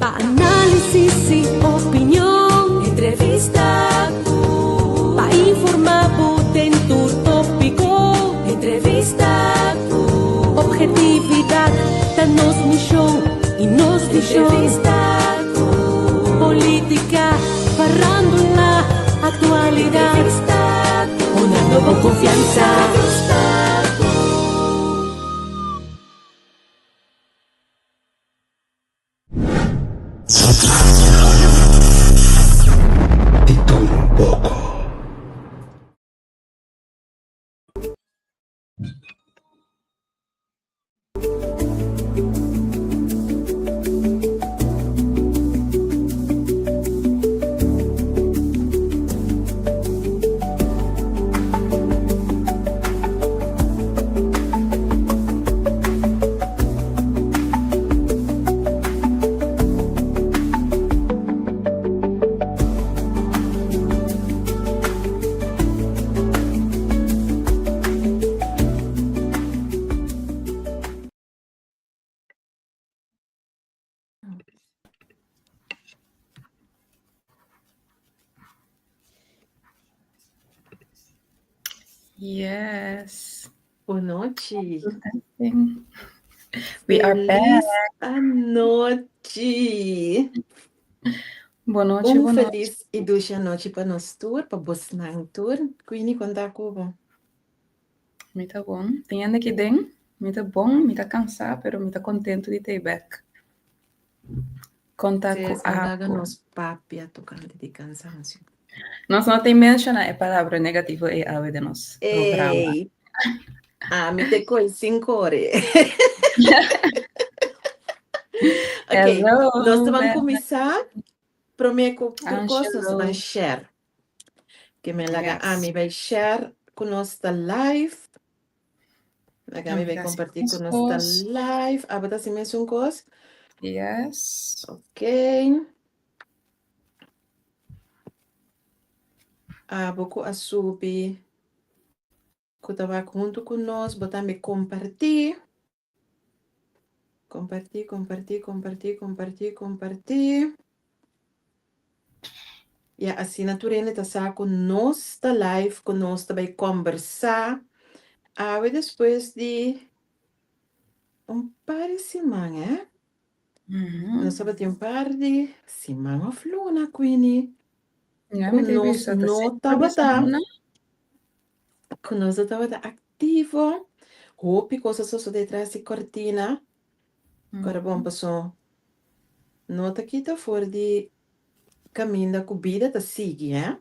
Pa análisis i opinion. Entrevista ku. Pa informá bo den tur tópiko. Entrevista ku. Obhetividat ta nos mishon i nos vishon. Entrevista ku. Polítika, farándula, aktualidat. Entrevista ku. Hunando bo konfiansa. Entrevista ku. Di tur un poko. Yes. Bon nochi. We are back. Feliz anochi. Bon nochi, Un bon nochi. felis i dushi anochi pa nos tur, pa bosnan tur. Queenie, kon ta ku bo? Mi ta bon. Tin hende aki den. Mi ta bon, mi ta cansá, pero mi ta contento di ta bek. Kon ta ku Ses, no laga abo? nos papia tocante di cansancio. Nos no tin menciona e palabra negativo ei awe den nos programa. Ey, ami te koe sin kore. Ok, Hello, nos ta ban Berna. kuminsá. Promé ku tur kos nos ta ban Angelo. share. Ke men laga Yes. ami bai share ku nos ta live. Laga ami Ami bai ta hasi kompartí ku nos ta kos. live. Abo ta hasi mesun kos? Yes. Ok. Abo ku a subi ku ta wak huntu ku nos, bo tambe kompartí. Kompartí, kompartí, kompartí, kompartí, kompartí. Ya asina tur hende ta sa ku nos ta live, ku nos ta bai kombersá. Awe despues di un par di siman, eh? Nos tabatin un par di siman òf luna, Queenie, Ya ku mi ta nos bisa, ta no seis pa bisa tabata. luna. Ku nos no tabata aktivo. Hopi kos a sosodé tras di kortina. Kora bon paso no ta kita for di kaminda ku bida ta sigui, hè.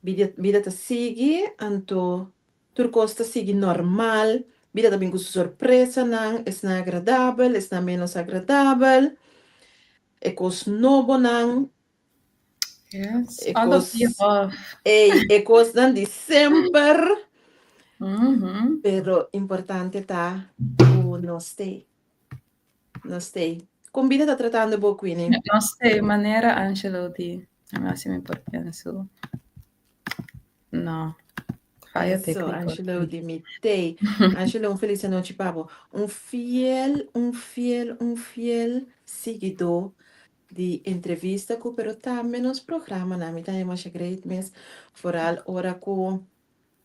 Bida bida ta sigui, anto tur kos ta sigui normal. Bida ta bin ku su sorpresanan, esnan agradabel, esnan ménos agradabel, e kos nobonan. Yes, E all of the kos, above. ey, e kosnan di semper. Mhm. Pero importante ta ku nos t'ei. Nos t'ei. Kon bida ta tratando bo, Queenie? Nos t'ei, manera Angelo di. A mi hasi mi por pensu. No, fallo Eso, técnico. Angelo di mi t'ei. Angelo, un felis anochi pa bo. Un fiel, un fiel, un fiel siguidó di entrevista ku pero tambe nos programanan. Mi ta haña masha great mes, foral ora ku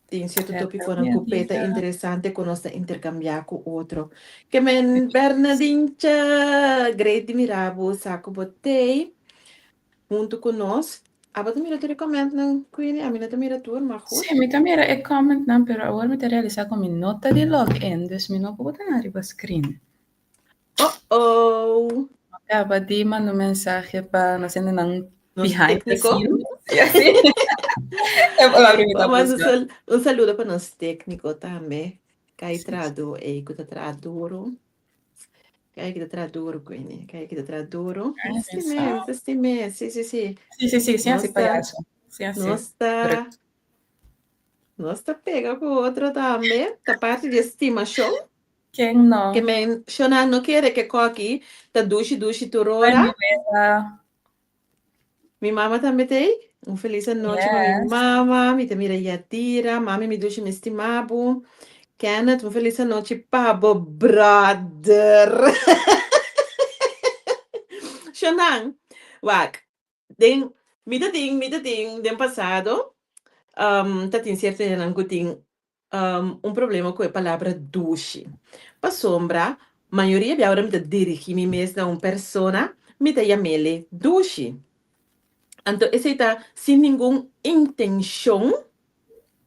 tin sierto tópikonan ku p'e ta interesante ku nos ta interkambiá ku otro. Ke men Bernadincha, great di mira bo, sa ku bo t'ei huntu ku nos. Abo ta mira tur e kòmèntnan, Queenie? Ami no ta mira tur, ma goed. Sí, mi ta mira e kòmèntnan, pero awor mi ta realisá ku mi no ta di log in, dus mi no por bota nan riba screen. Oh oh! Caba di manda un mensahe pa nos hendenan Nos behind the técnico. scenes. Sí, así. E palabra mi ta Vamos busca. un saludo pa nos técnico tambe. Kai Sí. traha duro, ey ku ta traha duro. Kai ki ta traha duro, Queenie. Kai ki ta traha duro. Ay, Mi ta stim'é, mi ta stim'é. Sí, sí, sí. Sí, sí, sí, sin Nos hasi ta, payaso. Sin hasi. nos ta, nos ta pega ku otro tambe. Ta parti di e stimashon. Ken no? Ke men shona no kere ke koki ta dushi dushi tur Ay, ora. mi wela. Mi mama tambe ta ei. Un felis anochi pa mi Yes. mama. Mi ta mira Yadira. Mami mi dushi mi stima bo. Kenneth un felis anochi pa bo brother. Shonan, wak, den, mi ta tin, mi ta tin den pasado, ta tin cierto hendenan cu tin un problema cu e palabra dushi. Pasobra mayoria bia ora mi ta dirigi mi mes na un persona, mi ta yam'ele dushi. Anto esei ta sin ningun intencion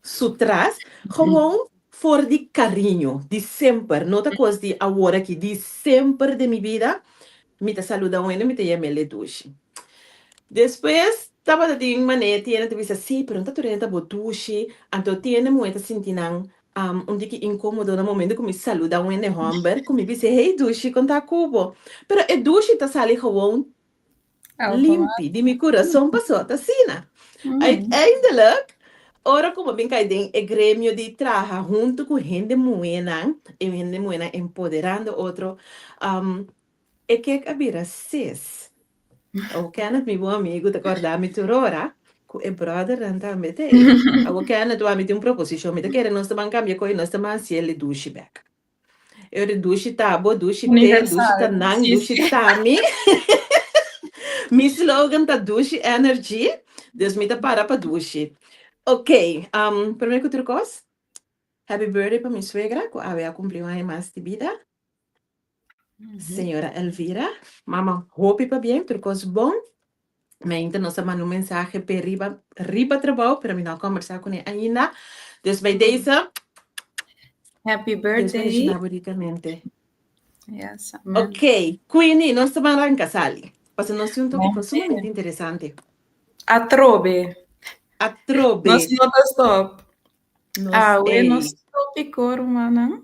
su tras, gewoon for di cariño, di semper, no ta cos di awor aki, di semper den mi bida, mi ta saluda un hende, mi ta yam'ele dushi. Despues tabata tin manera tin hende ta bisa, sí, pero no ta tur hende ta bo dushi, anto tin hende muhé ta sinti nan un tiki incomodo na momento cu mi saluda un hende homber, cu mi bisa, hey dushi, con ta cu bo? Pero e dushi ta sali gewoon limpi di mi kurason pasó ta asina. Uiteindelijk, ora ku bo bin kai den e gremio di traha huntu ku hende muhénan, e hende muhénan empoderando otro, e kek a bira sis. Awo Kenneth, mi bon amigu, ta kòrda mi tur ora ku e bròdernan tambe ta ei. Awo Kenneth, wak mi tin un proposishon, mi ta kere nos ta ban kambia koi, nos ta ban hasié el e dushi bèk. E ora dushi ta bo, dushi te, dushi ta nan, dushi ta mi. Mi slogan ta dushi energy, dus mi ta para pa dushi. Ok, um, prome ku tur kos, happy birthday pa mi suegra ku awe a kumpli un aña mas di bida. Señora Elvira, mama hopi pabien, tur kos bon. Mainta nos a manda un mensahe p'e riba riba trabou, pero mi no a kombersá kuné ainda. Dus bij deze, Happy Dios birthday. bendishoná bo rikamente. Yes, amen. Ok, Queenie, nos ta ban ranka sali. Pasobra nos tin un tópiko sumamente interesante. Atrobe. Atrobe. Nos no ta stop. Nos, Awe ey. nos tópiko, rumannan,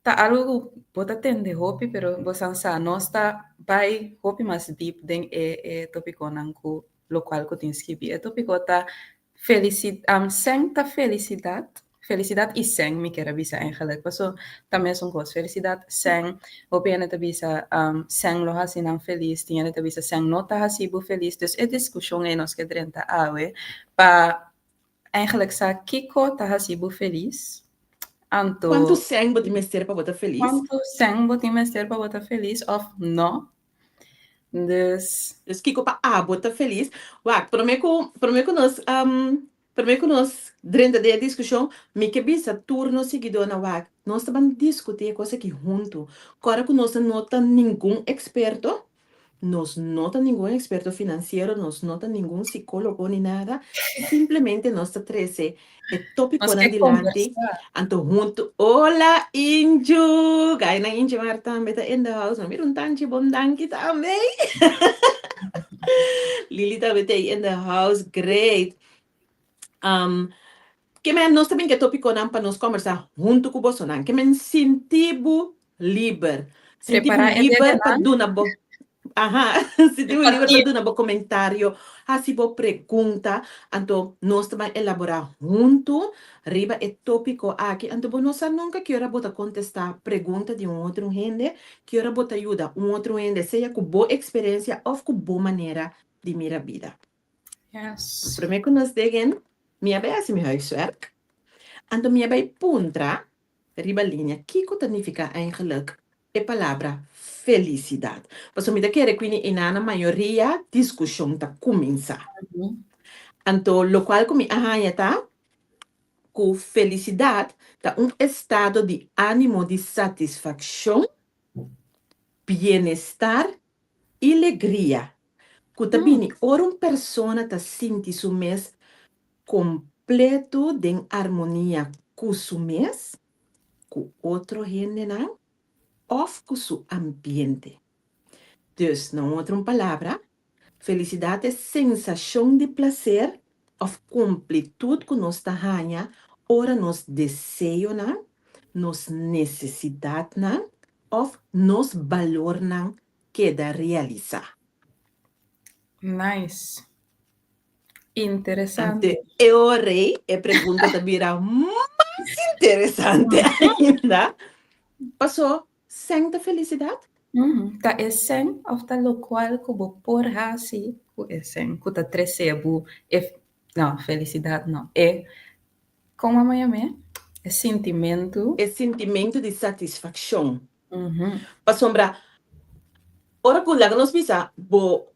Ta algu ku bo ta tende hopi pero bo san sa nos ta bai hopi mas deep den e e topikonan ku lokual ku tin skibi. E topiko ta felisi sèn ta felisidat, felisidat i sèn mi kier a bisa eigenlik paso ta mesun kos, felisidat, sèn, hopi hende ta bisa sèn lo hasi nan felis, tin hende ta bisa sèn no ta hasi bo felis, dus e diskushon ei nos ke drenta awe pa Eigenlijk sa kiko ta hasi bo felis. Anto. Kuantu sèn bo tin mester pa bo ta felis? Kuantu sèn bo tin mester pa bo ta felis òf no? Dus. Dus kiko pa abo ta felis? Wak, promé ku, promé ku nos, promé ku nos drenta den e diskushon, mi ke bisa tur nos siguidónan, wak, nos ta ban diskutí e kos aki huntu. Kòrda ku nos no ta ningun eksperto, Nos no ta ningun experto financiero, nos no ta ningun psicólogo ni nada. Simplemente nos ta trece e Nos tópiconan ke dilanti. conversá. Anto hunto, hola Inju! Gainan Inju Mar tambe ta in the house. No mira un tanchi bon danki tambe. Lili tambe ta in the house. Great. Um, ke men nos ta bin ke tópiconan pa nos conversá hunto cu bosonan. Ke men sinti bo liber. Sinti bo Prepará e liber pa dedenan. duna bo Aha, sinti bo liber pa Partir. duna bo comentario, hasi bo pregunta, anto nos ta ban elaborá hunto riba e tópico aki. Anto bo no sa nunca ki ora bo ta contestá pregunta di un otro hende, ki ora bo ta yuda un otro hende, sea cu bo experiencia of cu bo manera di mira bida. Yes. Promé ku nos degen, mi a bai hasi mi huiswerk. Anto mi a bai puntra riba liña kiko ta nifiká eigenlijk e palabra felisidat. Pasobra mi ta kere ku ini einan na mayoria diskushon ta kuminsá. Anto lokual ku mi a haña ta ku felisidat ta un estado di ánimo di satisfakshon, bienestar i legria ku ta bini ora un persona ta sinti su mes kompleto den armonia ku su mes, ku otro hendenan òf ku su ambiente. Dus, na un otro un palabra, felisidat ta e sensashon di plaser òf komplitut ku nos ta haña ora nos deseonan, nos nesesidatnan òf nos balornan keda realisá. Nice. Interesante. Ante e ora ei e pregunta ta bira mas interesante ainda. Pasó sèn ta felisidat? Ta e sèn òf ta lokual ku bo por hasi ku e sèn ku ta trese bo e, no, felisidat no, e Kon mama yam'é? E sintimentu. E sintimentu di satisfakshon. Pasobra Ora ku laga nos bisa bo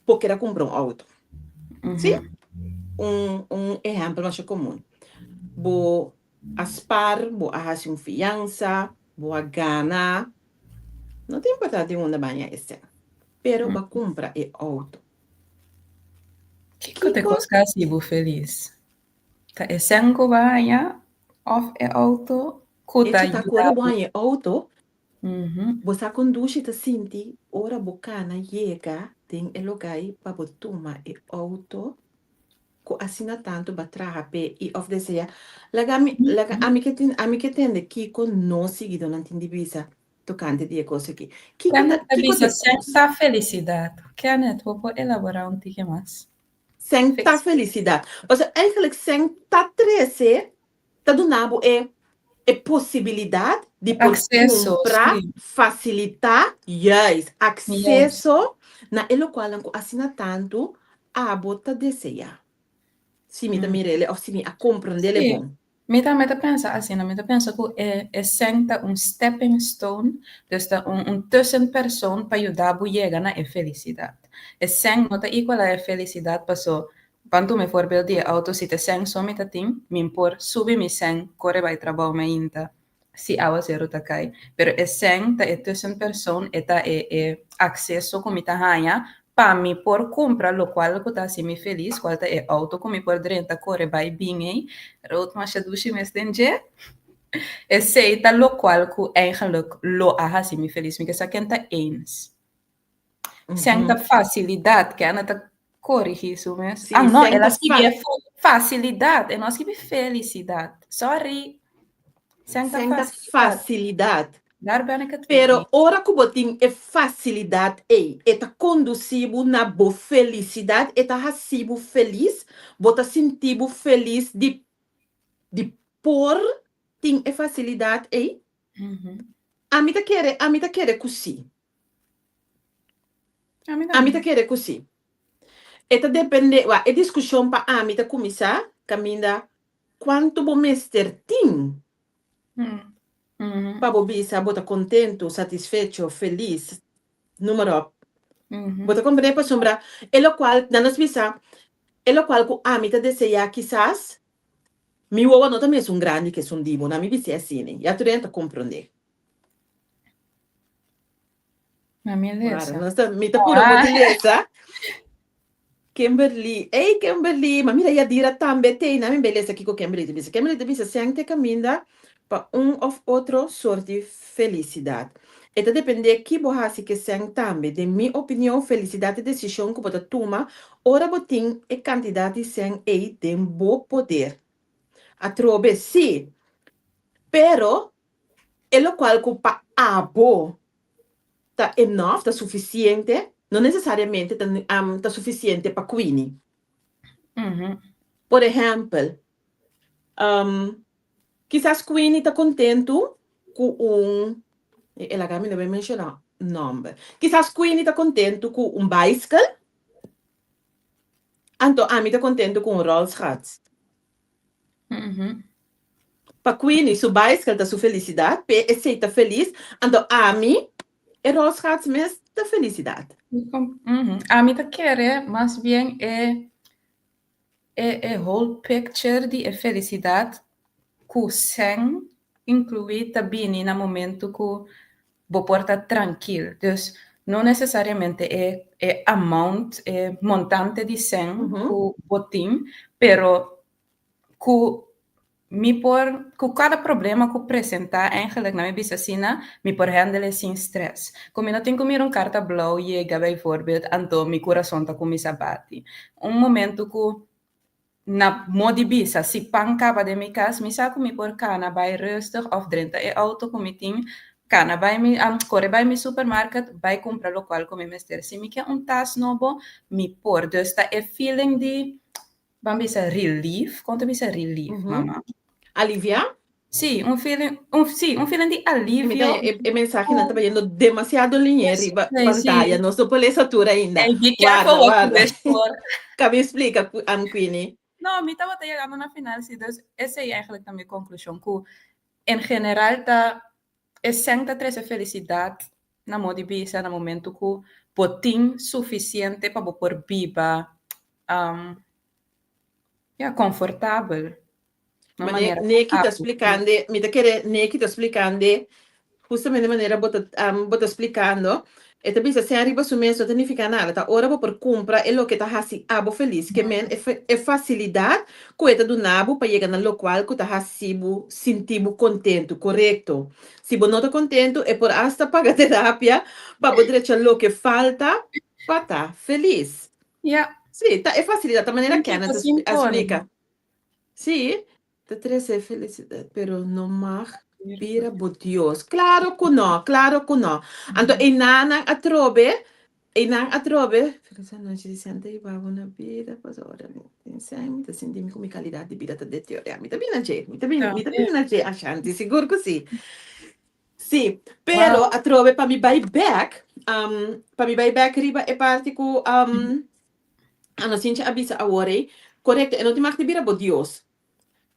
bo keda kumpra un outo. Sí? Un un ehèmpel masha komun. Bo a spar, bo a hasi un fiansa, bo a gana, no ta importá di unda baña esei, pero bo a kumpra e outo. Kiko ta e kos ku a hasi bo felis? Ta e sèn ku bo a haña òf e outo ku ta Echo ta ku ora yuda bo bo? haña e outo, Bo sa kon dushi ta sinti ora bo kana yega den e logai pa bo tuma e outo ku asina tantu bo a traha p'e i òf desea? Laga mi, laga ami ke tin, ami ke tende kiko nos siguidónan tin di bisa tokante di e kos aki. Kiko ta, Kenneth ta kiko ta bisa e kos? Sèn ta felisidat. Kenneth, bo por elaborá un tiki mas? Sèn ta felisidat. Pasobra eigenlijk sèn ta trese ta duna bo e e posibilidat di por Akseso, kumpra, sí. fasilitá, juist, Juist. akseso na e lokualnan ku asina tantu abo ta deseá. Si mi ta mir'el òf si mi a komprond'el Sí, bon. mi tambe ta pensa asina. Mi ta pensa ku e e sèn ta un stepping stone, dus ta un un tussenpersoon pa yuda bo yega na e felisidat. E sèn no ta igualá e felisidat paso Ban tuma e voorbeeld di e auto, si ta sèn so mi ta tin, mi por subi mi sèn kore bai trabou mainta si awaseru ta kai. Pero e sèn ta e tussenpersoon, e ta e e akseso ku mi ta haña pa mi por kumpra lokual ku ta hasi mi felis, kual ta e auto ku mi por drenta kore bai bin ei, rood masha dushi mes den dje. Esei ta lokual ku eigenlijk lo a hasi mi felis. Mi ke sa ken ta eens. Sèn ta fasilidat, ke Ana ta korigí su mes. Sí, Ah, no, sèn el a ta skibi fa e fasilidat, e no a skibi felisidat. Sorry. Sèn ta Sèn ta fasilidat. fasilidat. Daar ben ik het mee Pero eens. ora ku bo tin e fasilidat ei, e ta kondusí bo na bo felisidat, e ta hasi bo felis, bo ta sinti bo felis di di por tin e fasilidat ei? Ami ta kere, ami ta kere ku sí. Ami Ami ta tambe. kere ku sí. E ta depende, wak, e diskushon pa ami ta kuminsá kaminda kuantu bo mester tin pa bo bisa bo ta kontentu, satisfecho, felis, noem maar op. Bo ta komprendé? Pasobra e lokual, nan nos bisa, e lokual ku ami ta deseá kisas mi wowo no ta mesun grandi ku esun di bo, nan mi bis'é asina, ya tur hende ta komprendé. Mami Claro, lesa. nos ta, mi ta pura Ah. boti lesa. Kimberly, ey Kimberly, ma mira Yadira tambe tei, na mi be lesa kiko Kimberly ta bisa. Kimberly ta bisa sèn te kaminda pa un of otro soort di felisidat. E ta depende ki bo hasi ke sèn tambe. Den mi opinion felisidat ta desishon ku bo ta tuma ora bo tin e kantidat di sèn ey den bo poder. Atrobe si, pero E lokual ku pa abo ta enough, ta sufisiente, no nesesariamente ta ta sufisiente pa Queenie. Por ehèmpel, kisas Queenie ta kontentu ku un, e laga mi no bai menshoná nòmber, kisas Queenie ta kontentu ku un baiskel, anto ami ta kontentu ku un ròlschats. Pa Queenie su baiskel ta su felisidat, p'e esei ta felis, anto ami e rolschaats mes ta felisidat. Ami ta kere mas bien e e e whole picture di e felisidat ku sèn inkluí ta bini na momento ku bo por ta trankil. Dus no nesesariamente e e amount, e montante di sèn ku bo tin, pero ku mi por, ku kada problema ku presentá eigenlijk, na mi bisa asina, mi por handle sin stress. Ku mi no tin ku mira un karta blou yega bijvoorbeeld, anto mi kurason ta kuminsá bati. Un momento ku na modi bisa, si pan kaba den mi kas, mi sa ku mi por kana bai rustig òf drenta e outo ku mi tin, kana bai mi, kore bai mi supermarket, bai kumpra lokual ku mi mester. Si mi ke un tas nobo, mi por. Dus ta e feeling di Ban bisa relief, kon ta bisa relief, mama? Aliviá? Sí, un feeling, un, sí, un feeling di alivio. E, e mensahenan ta bayendo demasiado liñe riba pantaya. Nos no por lesa tur ainda. Hey, be careful Warda, what you warda. wish for. Kaba explica, am Queenie. No, mi tabata yegando na final, sí. Dus esei eigenlijk ta mi conclusion, ku en general ta e sèn ta trese felisidat. Na modo di bisa na momento ku bo tin sufisiente pa bo por biba um, ja, konfortabel. Na Ma ne, manera ku Neki ta abo splikando, mi ta kere Neki ta splikando justamente manera bo ta um, bo ta splikando, e ta bisa sèn riba su mes no ta nifiká nada, ta ora bo por kumpra e loke ta hasi abo felis, ke men e e fasilidat ku e ta duna bo pa yega na lokual ku ta hasi bo sinti bo kontentu, korekto. Si bo no ta kontentu e por asta paga terapia pa bo drecha loke falta pa ta felis. Ja. Sí, ta e fasilidat, ta manera Tin Kenneth kiko a sin a por. splika. Sí, ta trese felisidat, pero no mag bira bo Dios. Claro ku no, claro ku no. Anto einanan atrobe, einan atrobe, Felis anochi di senta i babo na bida, pasobra mi tin sèn, mi ta sinti mi ku mi kalidat di bida ta deteriorá. Mi ta bini na dje, mi ta bini, mi ta bini na dje, Ashanti, sigur ku sí. Sí, pero Wow. atrobe pa mi bai bèk, um, pa mi bai bèk riba e parti ku um, Ana Sincha a bisa awor ei, korekto, e no tin mag di bira bo Dios,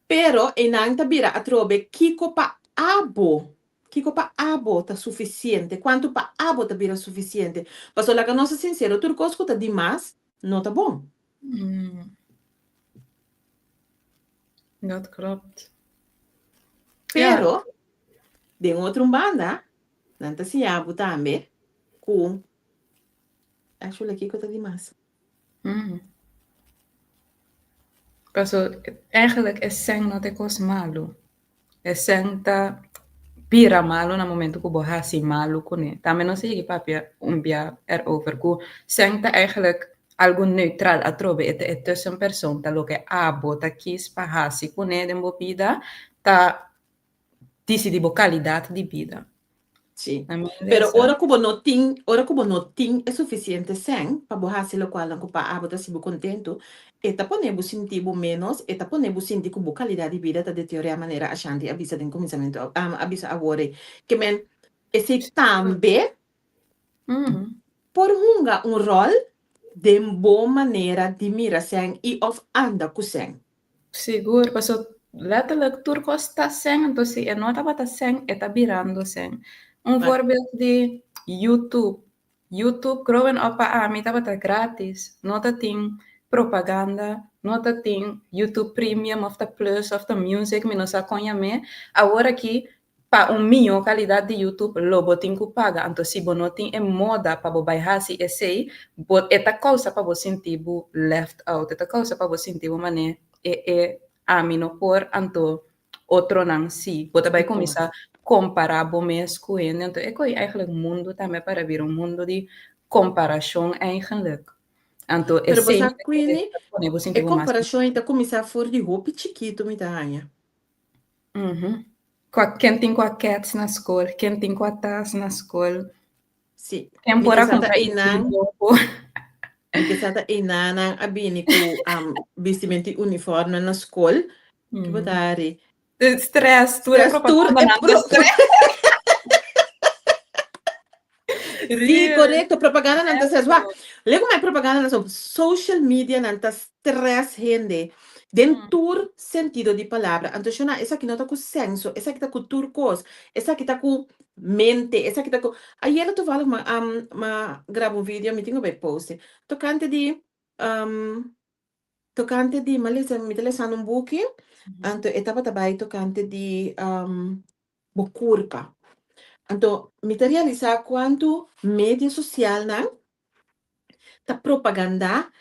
pero einan ta bira atrobe kiko pa abo, kiko pa abo ta sufisiente, kuantu pa abo ta bira sufisiente. Pasobra laga nos ta sinsero, tur kos ku ta dimas no ta bon. Mm. Dat klopt. Ja. Pero, den otro un banda, nan ta siña bo tambe ku Actually kiko ta di mas? Mm. Paso eigenlijk e sèn no ta e kos malu. E sèn ta bira malu na momento ku bo hasi malu kuné. Tambe nos a yega papia un bia erover ku sèn ta eigenlijk algu neutral atrobe e ta e tussenpersoon ta loke abo ta kis pa hasi kuné den bo bida ta disidí bo kalidat di bida. Sí. Na mi Pero lesa. ora ku bo no tin, ora ku bo no tin e sufisiente sèn pa bo hasi lokualnan ku pa abo ta hasi bo kontentu, e ta pone bo sinti bo ménos, e ta pone bo sinti ku bo kalidat di bida ta deteriorá manera Ashanti a bisa den kuminsamentu, a bisa awor ei. Ke men, esei tambe por hunga un ròl den bo manera di mira sèn i òf anda ku sèn. Sigur, paso letterlijk tur kos ta sèn, anto si e no tabata sèn, e ta birando sèn. Un voorbeeld di YouTube. YouTube growing up pa ami tabata gratis, no ta tin propaganda, no ta tin YouTube premium of ta plus of ta music, mi no sa kon yam'é. Awor aki Pa un mihó kalidat di YouTube lo bo tin ku paga, anto si bo no tin e moda pa bo bai hasi esei, bo e ta kousa pa bo sinti bo left out, e ta kousa pa bo sinti bo manera e e ami no por anto otronan si. Bo ta bai kuminsá kompará bo mes ku hende, anto e ko'i eigenlijk mundu tambe para bira un mundu di komparashon eigenlijk. Anto Pero bo esei sa mi ta kere Queenie, ta pone bo sinti e bo mas. komparashon ei ta kuminsá for di hopi chikitu mi ta haña. Mhm. Kua, ken tin kua kets na skol, ken tin kua tas na skol. Sí. Ken Mi por ke a sa ta kumpra iets einan, nobo. mi ke sa ta einanan a bini ku um, bistimento i uniforme na skol. Ki bo ta hari? Stress, tur e Stress, tur propaganda e nan ta pro- stress. Sí, Real. korekto, propaganda nan ta stress. Wak, leko mai propaganda nan so, social media nan ta stress hende den tur sentido di palabra. Anto shona, esaki no ta ku senso, esaki ta ku tur kos, esaki ta ku mente, esaki ta ku... Ayera toevallig m'a um, m'a graba un video, mi tin ku bai post e, tokante di um, tokante di, m'a lesa, mi ta lesando un buki, anto e tabata bai tokante di um, bo kurpa. Anto mi ta realisá kuantu media sosialnan ta propagandá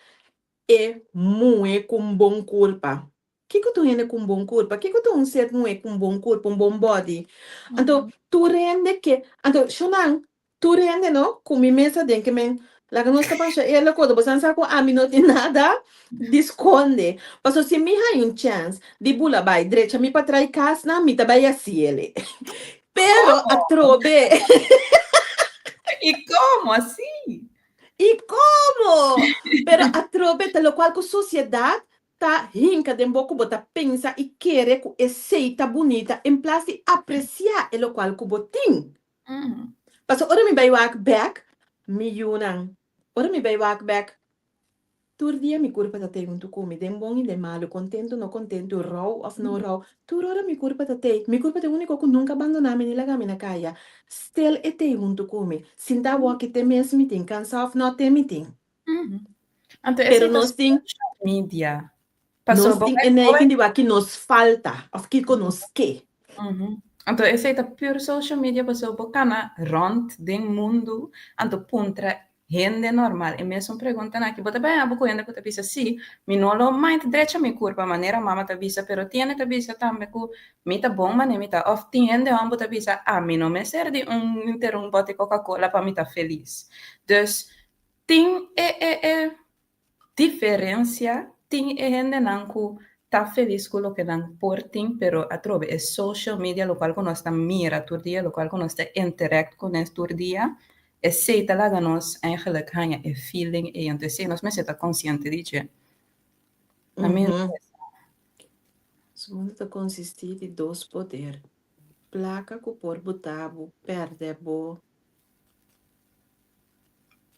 e muhé ku un bon kurpa. Kiko ta un hende ku un bon kurpa? Kiko ta un ser muhé ku un bon kurpa, un bon body? Anto tur hende ke, anto shonnan Tur hende no, ku mi mes aden ke men laga nos ta basha e lokoto, bo san sa ku ami no tin nada di skonde. Paso si mi haña un chèns di bula bai drecha mi pa trai kasnan, mi ta bai hasiele. Pero atrobe. I komo asi? I komo? Pero atrobe ta lokual ku sosiedat ta hinka den bo ku bo ta pensa i kere ku esei ta bunita en plas di apresiá e lokual ku bo tin. Pasobra ora mi bai wak bek, mi yunan, ora mi bai wak bek, Tur dia mi kurpa ta tei huntu ku mi, den bon i den malu, kontentu, no kontentu, rou òf no rou, tur ora mi kurpa ta tei. Mi kurpa ta e úniko ku nunka a bandoná mi ni laga mi na kaya. Stil e tei huntu ku mi. Sinta awor-ki te mes mi tin, kansá òf no, te mi tin. Anto Pero esei ta nos tin social media. Paso nos bo tin bai e neiging di wak ki nos falta òf kiko nos ke. Anto esei ta pur social media paso bo kana rònt den mundu anto puntra hende normal e mesun preguntanan aki. Bo ta bai abo ku hende ku ta bisa si, mi no lo mind drecha mi kurpa manera mama ta bisa pero tin hende ta bisa tambe ku mi ta bon manera mi ta òf tin hende hòmber ta bisa ami no mester di un henter un bòt di coca cola pa mi ta felis. Dus tin e e e Diferencia, tin e hendenan cu ta feliz cu loke nan por tin, pero atrobe e social media locual cu nos ta mira tur dia, locual cu nos ta interact cu nes tur dia, esey ta laga nos eigenlijk haña e feeling ey, anto esey nos mester ta consciente di dje. Na mi Su mundo ta consisti di dos poder, placa cu por buta bo perde bo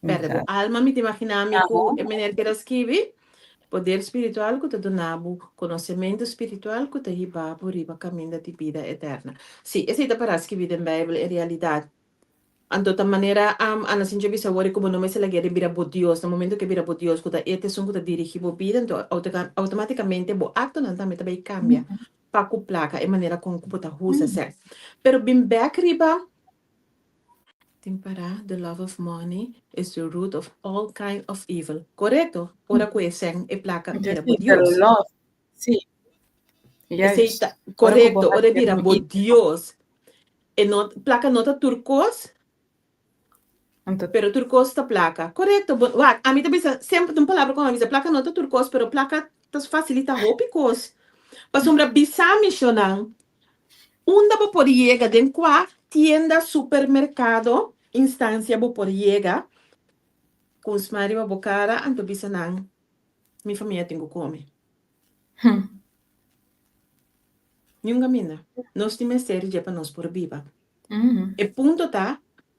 Perde bo alma, mi ta imaginá mi ku e meneer kier a skibi. Poder spiritual ku ta duna bo konosementu spiritual ku ta hiba bo riba kaminda di bida eterna. Sí, esei ta pará skibí den Beibel en realidat. Anto ta manera Ana Sincho bisa awor ku bo no mester lag'é bira bo Dios. Na momento ku e bira bo Dios, ku ta e ta esun ku ta dirigí bo bida, anto outomátikamente bo aktonan tambe ta bai kambia pa ku plaka, e manera kon ku bo ta usa esei. Pero bin bèk riba Tin pará, The love of money is the root of all kind of evil. Korekto, ora ku e sèn, e plaka bira bo Sí, pero Dios. love, sí. Esei Juist. ta Ora ku bo korekto, ora e hasié bira un bo ídolo. Dios. E no, plaka no ta tur kos, Anto, pero tur kos ta plaka. Korekto, bo, wak, ami ta bisa, semper ta un palabra ku ami bisa, plaka no ta tur kos, pero plaka ta fasilita hopi kos. Pasobra bisa mi shonnan, Unda bo por yega? Den kua tienda, supermerkado, instansia bo por yega ku un smile riba bo kara anto bisa nan, Mi famia tin ku kome? Niun kaminda. Nos tin mester di dje pa nos por biba. E punto ta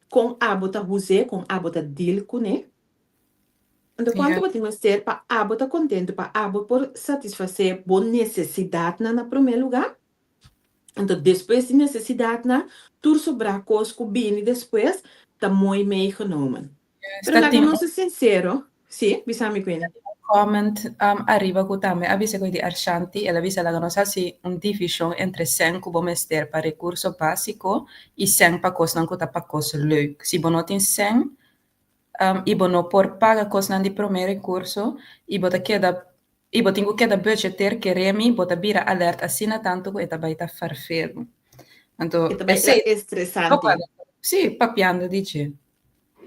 kon abo ta huz'é, kon abo ta deal kuné. Anto kuantu bo tin mester pa abo ta kontentu, pa abo por satisfasé bo nesesidatnan na promé lugá? Anto despues di nesesidatnan, tur sobrá kos ku bini despues ta mooi meegenomen. Pero Esta laga tin nos ser sinsero, sí, bisa mi Queenie. comment ariba ku tambe a bisa ku e di Arshanti, el a bisa laga nos hasi un divishon entre sèn ku bo mester pa rekurso básiko i sèn pa kosnan ku ta pa kos leuk. Si bo no tin sèn i bo no por paga kosnan di promé rekurso i bo ta keda I bo tin ku keda budgeteer keremi bo ta bira alert asina tantu ku e ta bai ta farfelu. Anto E ta bai ta esei estresante. Sí, papiando di dje.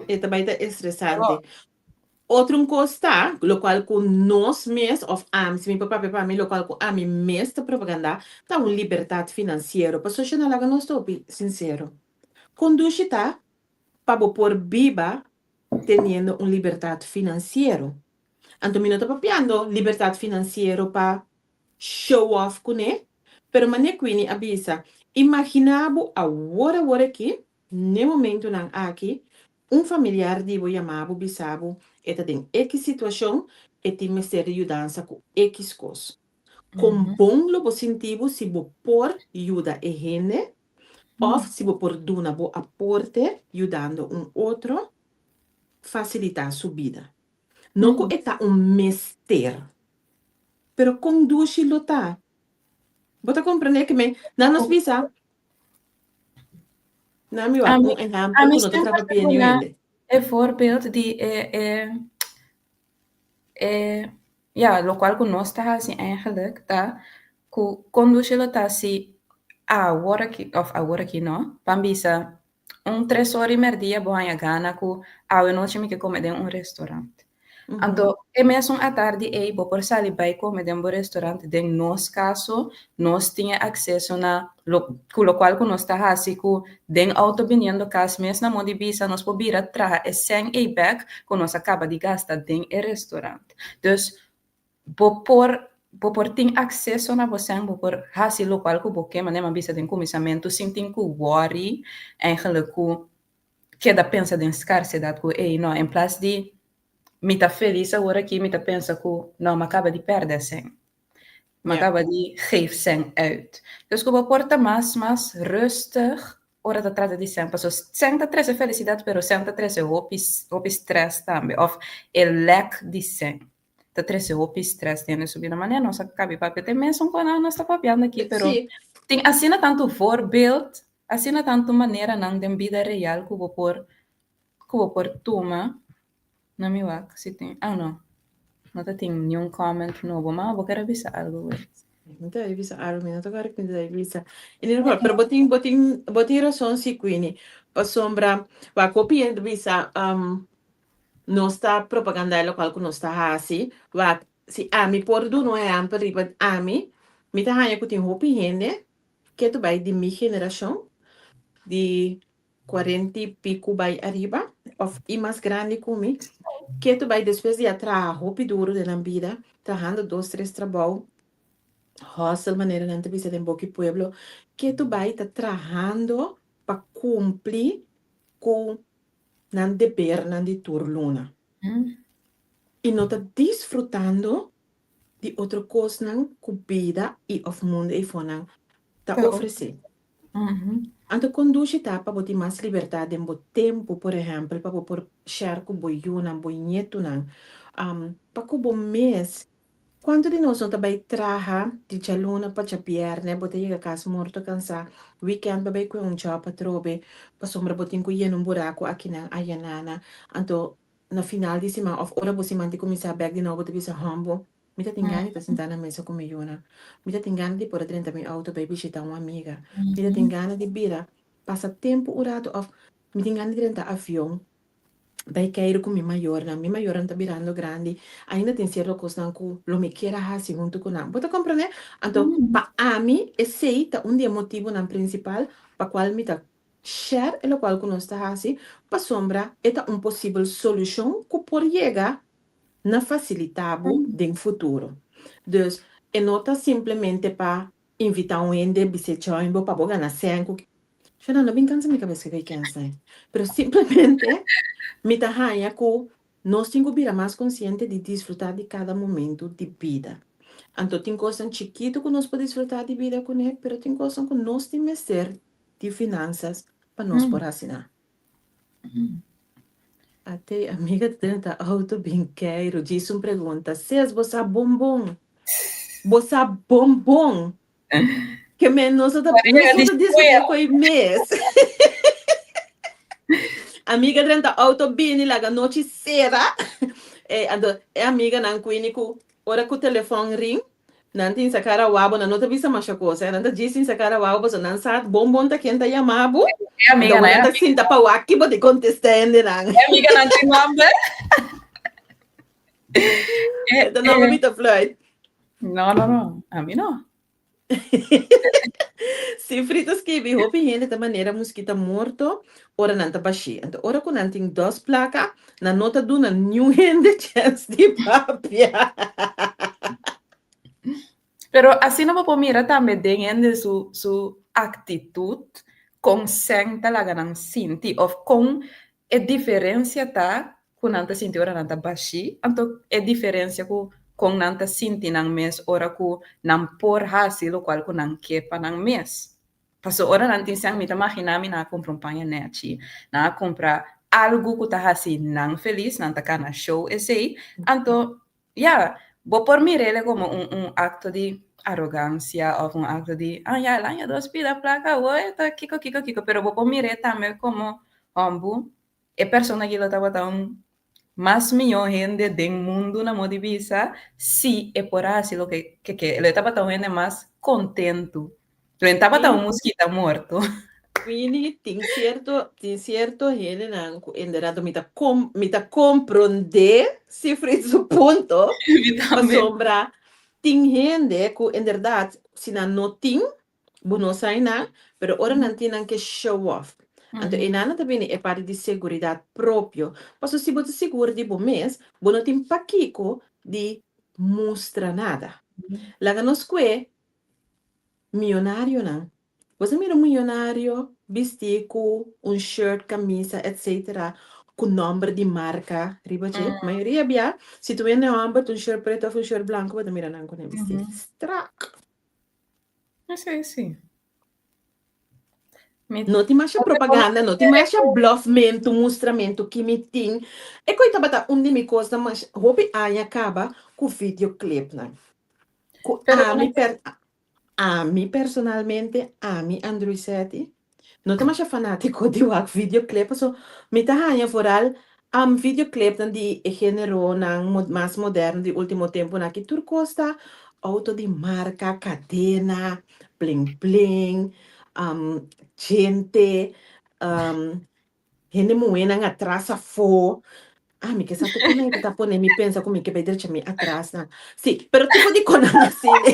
E ta bai ta estresante. Otro un kos ta, lokual ku nos mes òf ami, si mi por papia pa mi, lokual ku ami mes ta propagandá, ta un libertat finansiero. Pasobra no laga nos ta hopi sinsero. Kon dushi ta pa bo por biba teniendo un libertat finansiero? Anto mi no ta papiando libertat finansiero pa show off kuné, pero manera Queenie a bisa, imaginá bo awor awor aki, n'e momentunan aki, un familiar di bo yama bo bisa bo e ta den ekis situashon, e tin mester di yudansa ku ekis kos. Kon bon lo bo sinti bo si bo por yuda e hende òf si bo por duna bo aporte yudando un otro fasilitá su bida? No ku e ta un mester, pero kon dushi lo ta. Bo ta komprendé ke men? Nan nos bisa, nan mi wak un ehèmpel ku no ta trapa pia niun hende. E voorbeeld di e e e ya lokual ku nos ta hasi eigenlijk ta ku kon dushi lo ta si awor aki òf awor aki no, ban bisa Un tres ora i merdia bo haña gana ku awe nochi mi ke kome den un restaurant. Anto e mesun atardi ei bo por sali bai kome den bo restaurant. Den nos kaso nos tin e akseso na lo ku lokual ku nos ta hasi ku den outo biniendo kas mes na modo di bisa nos por bira traha e sèn ei bèk ku nos a kaba di gasta den e restaurant. Dus Bo por bo por tin akseso na bo sèn, bo por hasi lokual ku bo ke, manera mi a bisa den kuminsamentu, sin tin ku wòri eigenlijk ku keda pensa den skarsedat ku ey no, en plas di Mi ta felis awor aki, mi ta pensa ku no, mi a kaba di pèrdè sèn. Mi a kaba di geef sèn uit. Dus ku bo por ta mas mas rustig ora ta trata di sèn, pasobra sèn ta trese felisidat pero sèn ta trese hopi hopi strès tambe òf e lèk di sèn ta trese hopi strès den su bida. Manera nos a kabi papia te mesun ku nos ta papiando aki pero tin asina tantu voorbeeld, asina tantu maneranan den bida real ku bo por ku bo por tuma. Na mi wak si tin, ah no, no ta tin niun comment nobo, ma bo ker a bisa algo wey? Mi ta bisa algo, mi no ta kòrda ki mi ta bisa. In ieder geval, pero bo tin, bo tin, bo tin rason si Queenie, pasobra wak hopi hende ta bisa nos ta propaganda e lokual ku nos ta hasi, wak si ami por duna un ehèmpel riba ami, mi ta haña ku tin hopi hende ke ta bai di mi generashon di Cuarenta y pico bay ariba of y mas grandi cu mi, ketu bay despues di a traha hopi duro den nan bida, trahando dos tres trabou, hustle manera nan ta bisa den boki pueblo, ketu bay ta trahando pa cumpli cu nan debernan di tur luna y no ta disfrutando di otro cosnan cu bida y of mundo eyfonan ta ofrece. Anto kon dushi ta pa bo tin mas libertat den bo tempu, por ehèmpel, pa bo por share ku bo yunan, bo ñetunan, pa ku bo mes. Kuantu di nos no ta bai traha di djaluna pa djabièrnè, bo ta yega kas morto kansá, wikènt bo bai kue un djòp atrobe, pasobra bo tin ku yena un buraku akinan, ayanana. Anto na final di siman òf ora bo siman ta kuminsá bèk di nobo bo ta bisa, Hòmbo, Mi ta tin gana di ta sintá na mesa ku mi yunan. Mi ta tin gana di por a drenta mi outo bai bishitá un amiga. Mi ta tin gana di bira pasa tempu un ratu òf mi tin gana di drenta avion bai keiru ku mi mayornan. Mi mayornan ta birando grandi, ainda tin sierto kosnan ku lo mi kier a hasi huntu ku nan. Bo ta komprendé? Anto, pa ami esei ta un di e motibunan prinsipal pa kual mi ta share e lokual ku nos ta hasi, pasobra e ta un posibel solushon ku por yega na fasilitá bo den futuro. Dus, e no ta simplemente pa invitá un hende bis'é join bo pa bo gana sèn ku Shona, no bin kansa mi kabes ku e kèns ei. Pero simplemente mi ta haña ku nos tin ku bira mas konsiente di disfrutá di kada momentu di bida. Anto tin kosnan chikitu ku nos por disfrutá di bida kuné, pero tin kosnan ku nos tin mester di finansas pa nos por hasi nan. Ate amiga ta drenta auto bin keiru. Djis un pregunta. Ses bo sa bon bon? Bo sa bon bon? Ke men nos no ta nos no ta diskutí koe mes. Amiga drenta auto bini laga nochi sera. E anto e amiganan Queenie ku ora ku telefòn ring Nan tin sa kara wabo, nan no ta bisa masha cosa, nan ta djis tin sa kara wabo pasobra nan sa bon bon ta ken ta yama bo, E amiga anto nan, nan ta sinta pa wak ki bo di contesta hende nan. E amiga nan tin nomber. E ta nomber mi ta fluit. No, no, no, ami no. Si Frito skibi, hopi hende ta manera muskita morto ora nan ta bashí. Anto ora ku nan tin dos plaka, nan no ta duna niun hende chèns di papia. Pero asina bo por mira tambe den hende su su aktitut kon sèn ta laga nan sinti òf kon E diferencia ta cu nan ta sinti ora nan ta bashi, anto e diferencia cu con nan ta sinti nan mes ora cu nan por haci locual cu nan ke pa nan mes. Paso ora nan tin sèn mi ta magina mi nan a cumpra un paña nechi, nan a cumpra algu cu ta haci nan feliz, nan ta cana show esey, anto ya, bo por mir'ele como un un acto di arogancia of un acto di, ah ya, el aña dos pida placa awor e ta kiko kiko kiko, pero bo por mir'é tambe como hombu, e persona aki lo tabata un mas mihó hende den mundu na modo di bisa si e por a hasi loke ke ke, lo e tabata un hende mas kontentu, lo e tabata un muskita morto. Winnie, tin cierto, tin cierto hendenan cu inderdaad mi ta com, mi ta comprende Sifrid su punto, Mi tambe. pasobra tin hende cu inderdaad si nan no tin, bo no sa einan, pero ora nan tin nan ke show off. Anto einan nan ta bini e parti di seguridad propio, pasobra si bo ta sigur di bo mes, bo no tin pakico di mustra nada. Laga nos cue mionarionan Bo sa mira un miyonario bisti ku un shirt, kamisa etc. ku nòmber di marka riba dje. Mayoria bia, si tu hende hòmber ta un shirt pretu òf un shirt blanku bo ta mira nan ku nan bisti strak. Esei si. Mi No tin masha propaganda, no tin masha blòfmentu, mustramentu ki mi tin. E koi tabata un di mi kosnan masha hopi aña kaba ku videoclipnan. Ku Pero ami per ami personalmente, ami Andruisetti, no ta masha fanátiko di wak videoclip paso mi ta haña vooral videoclipnan di e géneronan mas moderno di último temponan aki tur kos ta outo di marka, kadena, bling bling, djente, hende muhénan atras afó. Ah, mi ke sa te kon ku ta pone mi pensa ku mi ke bai drecha mi atrasnan. Sí, pero tipo di konan asina.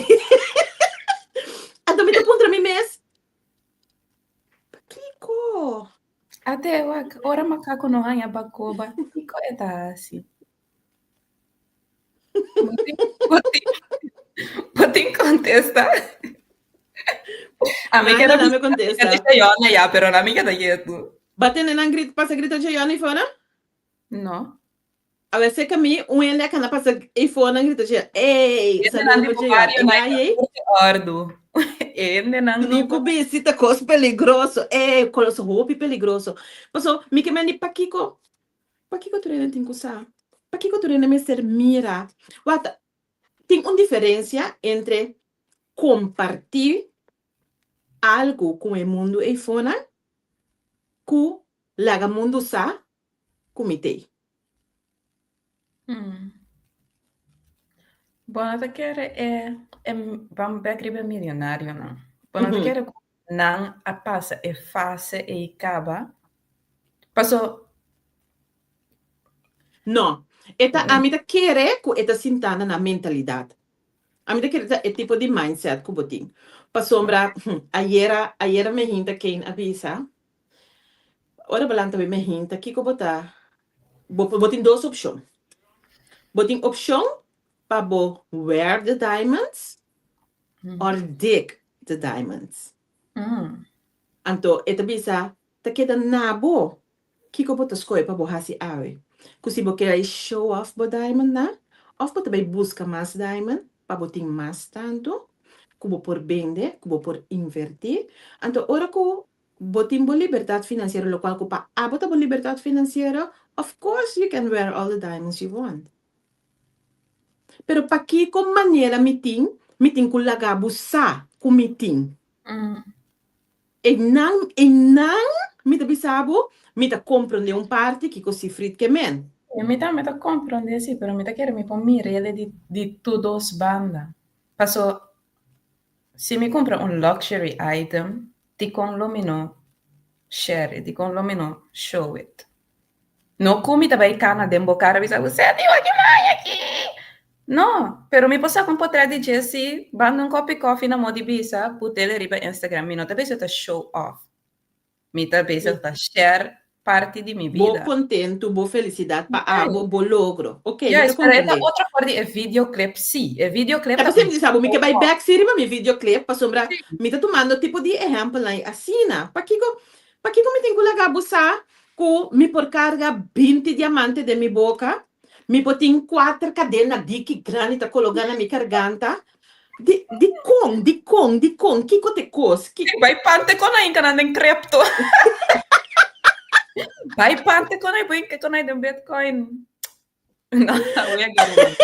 Anto mi ta puntra mi mes, pakiko? Ate wak, ora makaku no haña bakoba, kiko e ta hasi? Bo tin, bo tin, bo tin kontesta? A mi Manda keda na mi bisa kontesta. Jayona ya, pero na mi keda yetu. Ba tene nan grita, pasa grita Jayona i fora? No. A ver, cerca mi, un hende a kana pasa i fora nan grita Jayona. Ey, Hende nan saludo di pa bo Jayona. barrio E na gai ei? ordu. Hende nan di No bo ku bisi ta kos peligroso. Ey, kos hopi peligroso. Paso, mi ke men di pakiko Pakiko tur hende tin ku sa? Pakiko tur hende mester mira? Wak, tin un diferensia entre kompartí algu ku e mundu eifonan ku laga mundu sa ku mi t'ei. Bo no ta kere e, e ban bek riba e milionarionan. Bo no ta kere ku nan a pasa e fase ei kaba? Paso. No. E ta, ami ta kere ku e ta sintá na nan mentalidat. Ami ta kere ta e tipo di mindset ku bo tin. Pasobra, ayera, ayera mi hinta Kane a bisa, ora bo lanta bai mi hinta, kiko bo ta, bo, bo tin dos opshon. Bo tin opshon pa bo wear the diamonds or dig the diamonds. Anto e ta bisa, Ta keda na bo kiko bo ta skohe pa bo hasi awe. Ku si bo ke bai show off bo diamondnan òf bo ta bai buska mas diamond pa bo tin mas tantu ku bo por bende, ku bo por invertí. Anto ora ku bo tin bo libertat finansiero, lokual ku pa abo ta bo libertat finansiero, of course you can wear all the diamonds you want. Pero pakiko manera mi tin, mi tin ku laga bo sa ku mi tin. Einan, einan mi ta bisa bo, mi ta komprondé un parti kiko Sifrit ke men. E mi tambe ta komprondé si, pero mi ta kere mi por mir'é di di tur dos banda. Paso, si mi kumpra un luxury item, dikon lo mi no share it, dikon lo mi no show it? No ku mi ta bai kana den bo kara bisa bo, Seti, wak e mai aki! No, pero mi por saka un potret di dje si banda un kopi kofi na modi bisa, put'el riba Instagram. Mi no ta bisa ta show off. Mi ta bisa ta share parti di mi Bo bida. kontentu, bo felisidat pa abo, bo logro. Ok, mi ta Juist, pero e ta komprendé. otro for di e videoclip sí. E videoclip Ta ta pasé un mi di sa bo, mi ke show bai off. bèk sí riba mi videoclip pasobra Sí. mi ta tumando tipo di ehèmpelnan asina. Pakiko, pakiko mi tin ku laga bo sa Ku mi por karga binti diamante den mi boka, mi por tin kuater kadena diki grandi ta kologá na mi karganta. Di, dikon, dikon, dikon, kiko ta e kos? Ki. Bai pante kon a hinka nan den kripto. Bai pante kon a hinka kon den bitcoin. No, voy a querer.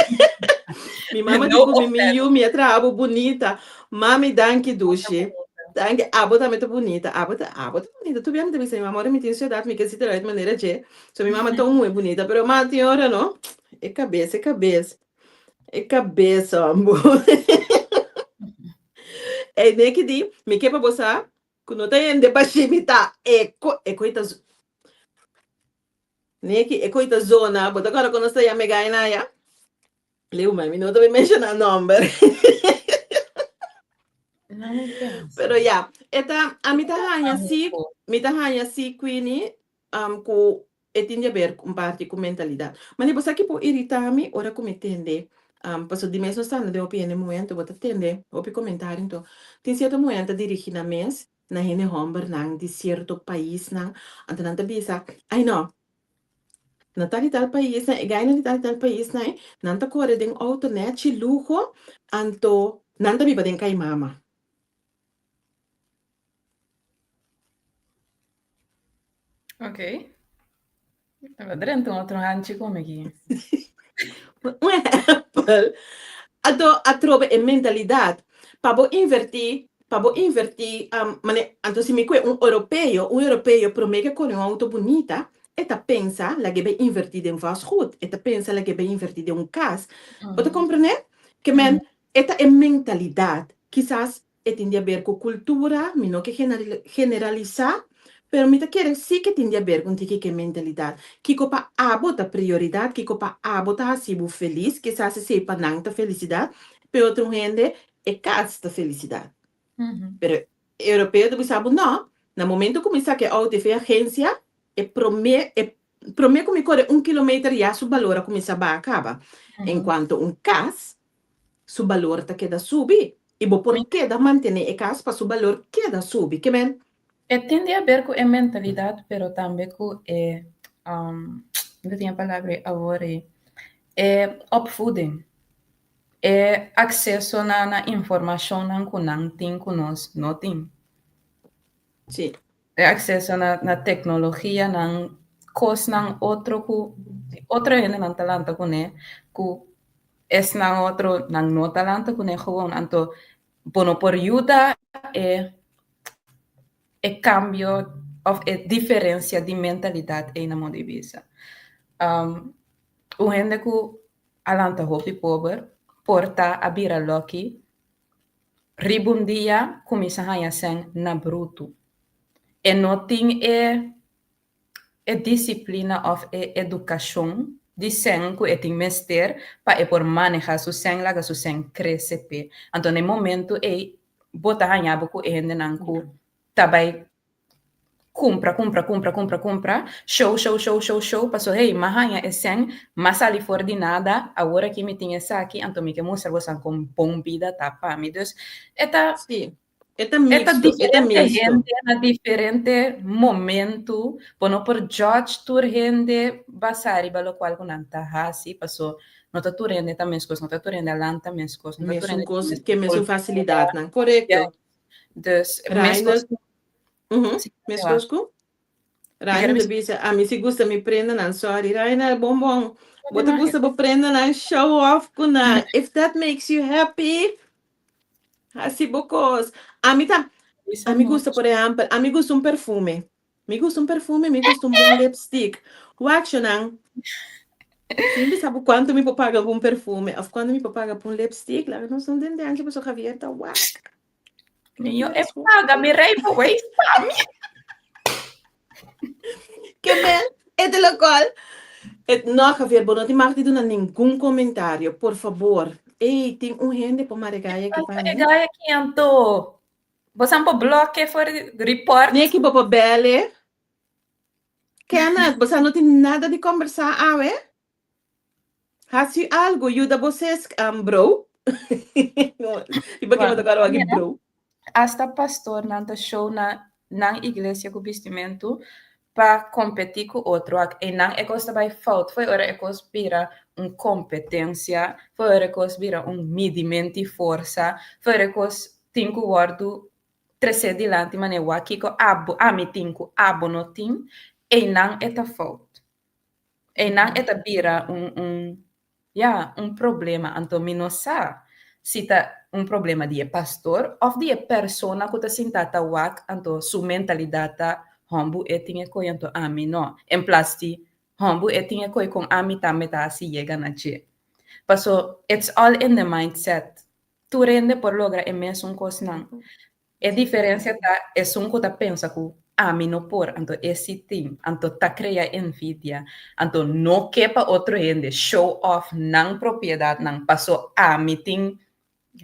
Mi mama No di ku mi, mi offense. yu, mi a traha bo bunita. Mami, danki dushi. Danki, abo tambe ta bunita. Abo ta, abo ta bunita. Tu bia mi ta bisa mi mama, ora mi tin su edat mi ke si ta right manera dje. So mi mama ta un muhe bunita, pero ma tin ora no. E kabes, e kabes. E kabes, hombo. Ey, neki di, mi ke pa bo sa, ku no ta hende bashi mi ta. E ko, e ko i ta. Neki, e koi ta zona, bo ta kòrda kon nos ta yama e gai ya? Leu, ma mi no ta bai menshoná nòmber. No me pensa. Pero ya, e ta, ami ta haña sí, mi ta haña sí, Queenie, um, ku e tin di haber un parti ku mentalidat. Ma bo sa ki por iritá mi ora ku mi tende, um, pasobra di mes nos ta anda den hopi hende muhé, anto bo ta tende hopi komentario, anto tin sierto muhé ta dirigí nan mes na hende hòmbernan di sierto paisnan, anto nan ta bisa, Ai no, Na tal i tal paisnan, e gainan di tal i tal paisnan ei, nan ta kore den outo nèchi luho, anto nan ta biba den kai mama. Ok. Ta drenta un otro hanchi ku mi aki. Un ehèmpel. Anto atrobe e mentalidat pa bo invertí, pa bo invertí, mane, anto si mi kue un europeo, un europeo promé ke kore un outo bunita, e ta pensa lag'é bai invertí den vastgoed, e ta pensa lag'é bai invertí den un kas. Bo ta komprendé? Ke men, e ta e mentalidat. Kisas E tin di aber ku kultura, mi no ke generalisá, pero mi ta kere sí ke tin di aber ku un tiki ke mentalidat. Kiko pa abo ta prioridat, kiko pa abo ta hasi bo felis, kisas esei pa nan ta felisidat, p'e otro hende e kas ta felisidat. Pero e europeo ta bisa bo no, na momento ku mi saka e outo efe agensia, e promé e promé ku mi kore un kilometer ya su balor a kuminsá baha kaba. Enkuanto un kas, su balor ta keda subi i bo por keda mantené e kas pa su balor keda subi. Ke men? E tin di haber ku e mentalidat pero tambe ku e, mi ta tin e palabra ei awor ei, e opvoeding, e akseso na na informashonnan ku nan tin ku nos no tin. Sí. E akseso na na teknologianan, kosnan otro ku otro hendenan ta lanta kuné ku Esnan otro nan no ta lanta kuné gewoon, anto bo no por yuda e e kambio òf e diferensia di mentalidat ei na moda di bisa. Un hende ku a lanta hopi pober por ta a bira lòki riba un dia kuminsá haña sèn na brutu. E no tin e e disiplina òf e edukashon di sèn ku e tin mester pa e por manehá su sèn, laga su sèn krese p'e. Anto na e momentu ei bo ta haña bo ku e hendenan ku ta bai kumpra, kumpra, kumpra, kumpra, kumpra, show, show, show, show, show, paso hey, m'a haña e sèn, m'a sali for di nada, awor aki mi tin esaki, anto mi ke mustra boso kon bon bida ta pa mi. Dus e ta. Sí. E ta E ta mixto, e ta diferente mixto. hende na diferente momento. Bo no por judge tur hende basá riba lokual ku nan ta hasi, paso no ta tur hende ta meskos, no ta tur hende a lanta meskos, no ta tur Mesun hende tin kos, mesun ke mesun kultura. fasilidatnan, Ja, korekto. dus Rainer, meskos ujú, sí, continua. meskos ku? Mi ker Rainer ta bisa bisa, ami si gusta mi prendanan, sorry Rainer, bon bon, bo ta Continua. gusta bo prendanan, show off ku nan, if that makes you happy, Hasi bo kos. Ami ta, Bisa ami gusta mucho. por ehèmpel, ami gusta un perfume. Mi gusta un perfume, mi gusta un bon lipstick. Wak shonan, si mi bisa bo kuantu mi por paga pa un perfume òf kuantu mi por paga pa un lipstick, laga nos no tende anchi pasobra Javier ta wak. Mi yo e paga mi rijbewijs pa mi. Ke men, e te lokual. Et, no, Javier, bo no tin mag di duna ningun komentario, por fabor. Ey, tin un hende por mara e gaya aki pa E mi. gaya aki anto. Bo san por bloke for report. Neki, bo por bel e. Kenneth, bo sa no tin nada di kombersá awe? Hasi algu, yuda bo ses, um, bro. I pa ke bo ta kòrda wak bro? Asta pastornan ta show na nan iglesia ku bistimentu pa kompetí ku otro. Ak einan e kos ta bai fout. Foi ora e kos bira un kompetensia, foi ora e kos bira un midimenti forsa, foi ora e kos tin ku wòrdu tresé dilanti manera wak kiko abo, ami tin ku abo no tin, einan e ta fout. Einan e ta bira un un ya, un problema. Anto mi no sa si ta un problema di e pastor of di e persona ku ta sinta ta wak, anto su mentalidat ta hòmbu e tin e koi anto ami no. En plas di hòmbu e tin e koi kon ami tambe ta hasi yega na dje. Paso it's all in the mindset. Tur hende por logra e mesun kosnan. E diferencia ta esun cu ta pensa cu ami no por, anto e si tin, anto ta crea envidia, anto no ke pa otro hende show off nan propiedadnan paso ami tin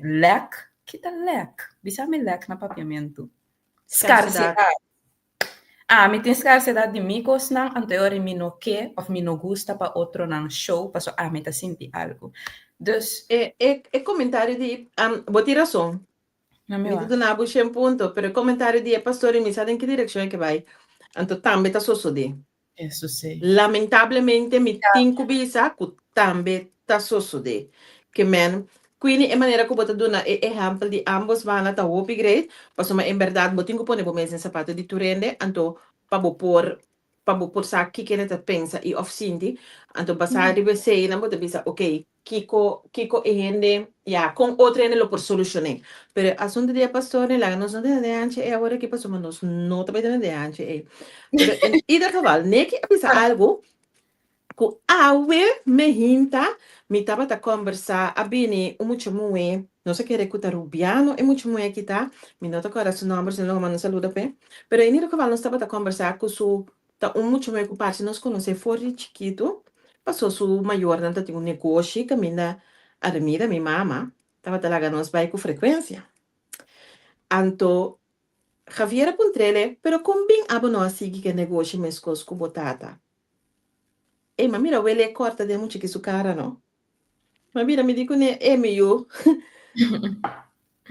lack, ki ta lack? Bisa mi lack na papiamentu. Scarsedad. Scarsedad. Ami tin scarsedad di mi cosnan, anto e ora mi no ke of mi no gusta pa otronan show paso ami ta sinti algo. Dus. E e e comentario di, bo tin razon, Mi ta duna bo shen punto, pero e komentario di e pastor i mi sa den ki direkshon e ke bai, anto tambe ta sosodé. Eso sí. Lamentablemente mi tin ku bisa ku tambe ta sosodé. Ke men, Queenie, e manera ku bo ta duna e ehèmpel di ámbos banda ta hopi great, pasobra en bèrdat bo tin ku pone bo mes den sapato di tur hende, anto pa bo por pa bo por sa kiko hende ta pensa i òf sinti, anto basá riba eseinan bo ta bisa, okey, Kiko kiko e hende ya kon otro hende lo por solucion'é. Pero e asunto di e pastornan laga nos no tene den hanchi ei awor aki pasobra nos no ta bai tene den hanchi ei. Pero en ieder geval Neki a bisa algu ku awe me hinta mi tabata kombersá a bini un mucha muhé nos a kere ku ta rubiano e mucha muhé aki ta mi no ta kòrda su nòmber si no lo manda un saludo p'e pero en ieder geval nos tabata kombersá ku su Ta un mucha muhé ku parse nos konosé for di chikitu, pasó su mayornan ta tin un negoshi kaminda Armida, mi mama, tabata laga nos bai ku frekuensia. Anto Javier a puntr'el, Pero kon bin abo no a sigui ku e negoshi meskos ku bo tata? Ey, m'a mira wele e kòrta den mucha ki su kara no. M'a bira mi di kuné, E mi yu,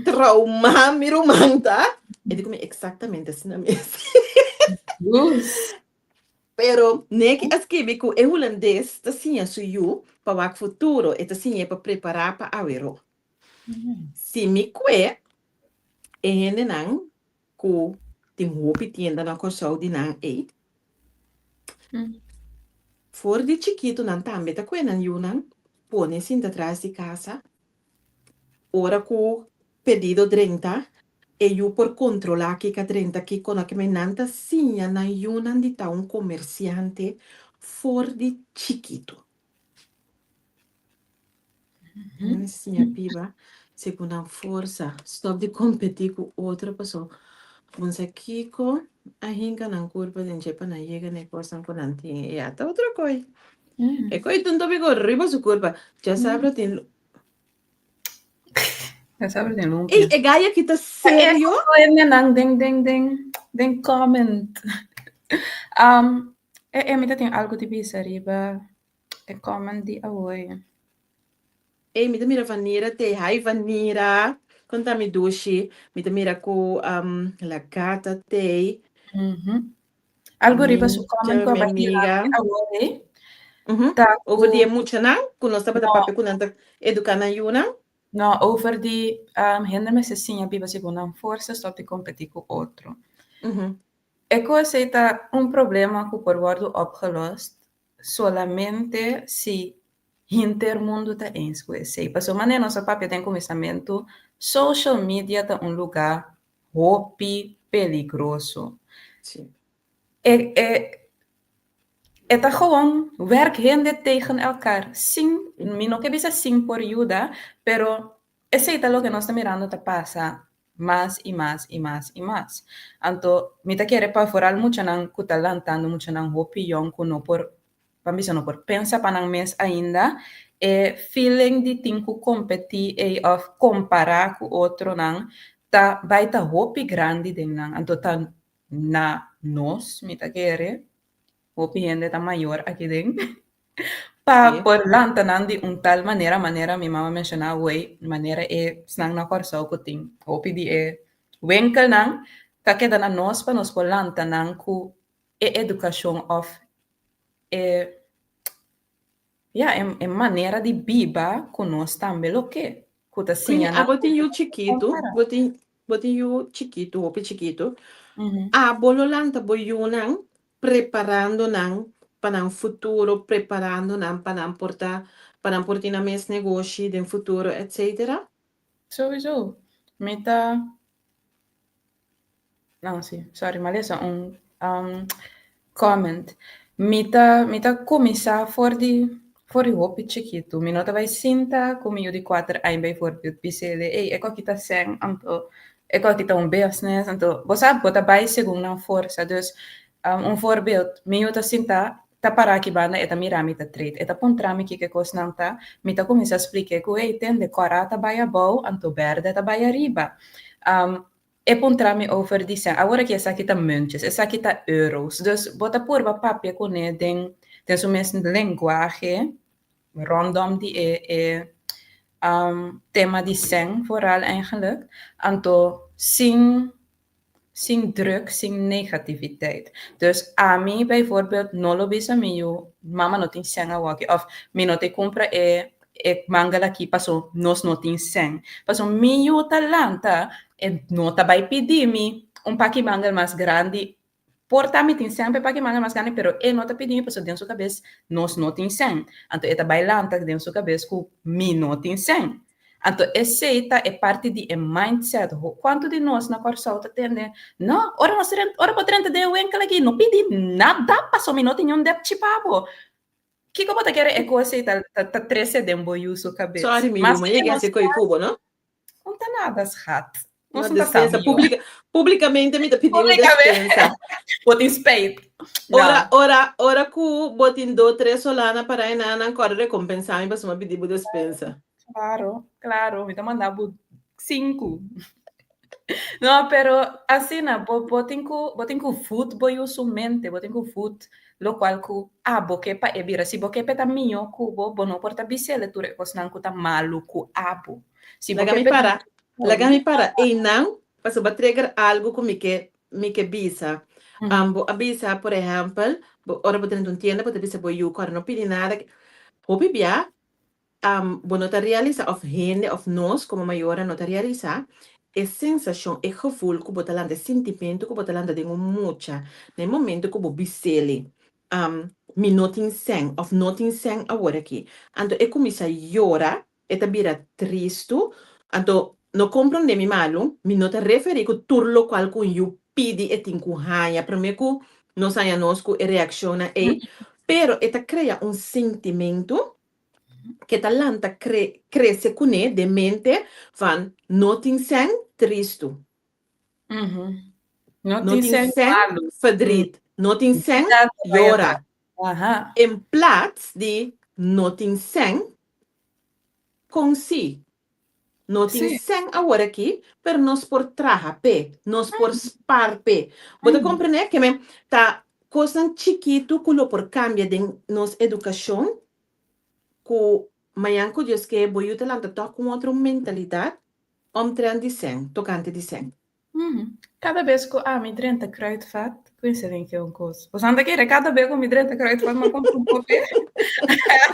traumá mi ruman ta. E di ku mi, Eksaktamente asina mes. Luz. Pero Neki a skibi ku e hulandes ta siña su yu pa wak futuro, e ta siñ'é pa prepará pa aweró. Si mi kue e hendenan ku tin hopi tienda na Kòrsou di nan ei, for di chikitu nan tambe ta kue nan yunan pone sinta tras di kasa. Ora ku pedido drenta, e yu por kontrolá kiko a drenta, kiko no. Keme nan ta siña nan yunan di ta un komersiante for di chikitu. Nan siña biba segun nan forsa. Stòp di kompetí ku otro paso bo sa kiko a hinka nan kurpa den dje pa nan yega na e kosnan ku nan tin. E ya ta otro koi. E koi ta un tópiko riba su kurpa. Djasabra tin Djasabra tin lumpia. Ey, e gai aki ta serio? Nan den den den den comment. E e mi ta tin algu di bisa riba E comment di awoy. Ey, mi ta mira Vanira te. Hi Vanira. Kon ta mi dushi? Mi ta mira ku um, La Gata te. Algo riba su comment Mincha, ku a mi bai amiga. dilanti awoy. Mhm. Ta Over ku di e muchanan, ku nos tabata no, papia ku nan ta eduká nan yunan. no, over di um, hende mester siña biba segun nan forsa, stop di kompetí ku otro. Mhm. E kos ei ta un problema ku por wòrdu opgelost solamente si hinter mundu ta eens ku esei. Pasobra manera nos a papia den kuminsamentu, social media ta un lugá hopi peligroso. Sí. E, e, e ta gewoon werk hende tegen elkaar. Sin, mi no ke bisa sin por yuda, pero esei ta loke nos ta mirando ta pasa mas i mas i mas i mas. Anto mi ta kere pa foral muchanan ku ta lantando, muchanan hopi yòn ku no por, ban bisa no por pensa pa nan mes ainda, e feeling di tin ku kompetí ei òf kompará ku otronan ta bai ta hopi grandi den nan. Anto ta na nos, mi ta kere, Hopi hende ta mayor aki den. Pa Sí. por lanta nan di un tal manera, manera mi mama menshoná awey, manera e esnan na Kòrsou ku tin hopi di e winkelnan, ta keda na nos pa nos por lanta nan ku e edukashon òf e, ya, e e manera di biba ku nos tambe lo ke, ku ta Queenie, siña nan abo ku tin yu chikitu, kompara. bo tin bo tin yu chikitu, hopi chikitu. Abo lo lanta bo yunan preparando nan pa nan futuro, preparando nan pa nan por ta, pa nan por tin nan mes negoshi den futuro, etcetera? Souiso. Mi ta No, sí, sorry, m'a lesa un um, comment. Mi ta, mi ta kuminsá for di, for di hopi chikitu. Mi no ta bai sinta ku mi yu di kuater aña bijvoorbeeld bis'é, ey, e koki ta sèn, anto e koki ta un business, anto bo sa, bo ta bai segun nan forsa. Dus, um, un voorbeeld, mi yu ta sinta, ta pará aki banda, e ta mira mi ta trade. E ta puntra mi kiko e kosnan ta, mi ta kuminsá splik'é ku, ey, tende, kòrá ta bai abou, anto bèrdè ta bai ariba. Um, E puntra mi over di sèn. Awor aki esaki ta muntjes, esaki ta euro's. Dus bo ta purba papia kuné den den su mes lenguahe rondom di e e tema di sèn vooral eigenlijk. Anto sin. Sin druk, sin negativiteit. Dus ami bijvoorbeeld no lo bisa mi yu, mama no tin sèn awoki òf mi no ta kumpra e e mangel aki paso nos no tin sèn. Paso mi yu ta lanta e no ta bai pidi mi un paki mangel mas grandi. Por ta mi tin sèn pa e paki mangel mas grandi pero e no ta pidi mi paso den su kabes nos no tin sèn. Anto e ta bai lanta den su kabes ku mi no tin sèn. Anto esei ta e parti di e mindset. Kuantu di nos na Kòrsou ta tende, No, ora nos ora bo drenta den e winkel aki, no pidi nada pasobra mi no tin niun depchi pa bo. Kiko bo ta kere e kos ei ta ta trese den bo yu su kabes? Sorry mi yu, ma yega hasi koe ku bo, no? Un ta nada, schat. Nos no ta despensa. Publica, publicamente mi ta pidi un despensa. Bo tin spijt. Ora, ora, ora ku bo tin do, tres solana para e nan kòrda rekompensá mi pasobra mi a pidi bo despensa. Claro, claro, mi ta manda bo sinku. No, pero asina, bo, bo tin ku, bo tin ku voed bo yu su mente, bo tin ku voed lokual ku abo ke pa e bira. Si bo ke pa e ta mihó ku bo, bo no por ta bis'el tur e kosnan ku ta malu ku abo. Si bo Laga ke mi pa e para, laga mi para einan, pasobra bo a trigger algu ku mi ke, mi ke bisa. Um, bo a bisa, por ehèmpel, bo ora bo drenta un tienda bo ta bisa bo yu kòrda no pidi nada. Hopi bia, um, bo no ta realisa òf hende òf nos komo mayornan no ta realisa e sensashon, e gevoel ku bo ta lanta, e sintimentu ku bo ta lanta den un mucha na e momento ku bo bis'el, um, mi no tin sèn òf no tin sèn aworakí. Anto e kuminsá yora E ta bira tristu. Anto, no komprondé mi malu, mi no ta referí ku tur lokual ku un yu pidi e tin ku haña promé ku nos haña nos ku e reakshonnan ei, pero e ta krea un sintimentu ke ta lanta kre krese kuné den mente van no tin sèn, tristu. No tin sèn, verdriet. No tin sèn, yora. En plats di no tin sèn, Kon si? No tin sèn awor aki, pero nos por traha p'e, nos por spar p'e. Bo ta komprendé? Ke men ta kosnan chikitu ku lo por kambia den nos edukashon ku mañan ku Dios ke bo yu ta lanta tòg ku un otro mentalidat omtrent di sèn, tokante di sèn. Kada bes ku ami drenta Kruidvat, koinsidensia un kos. Bo sa ta kere kada bes ku mi drenta Kruidvat mi a kumpra un kofe?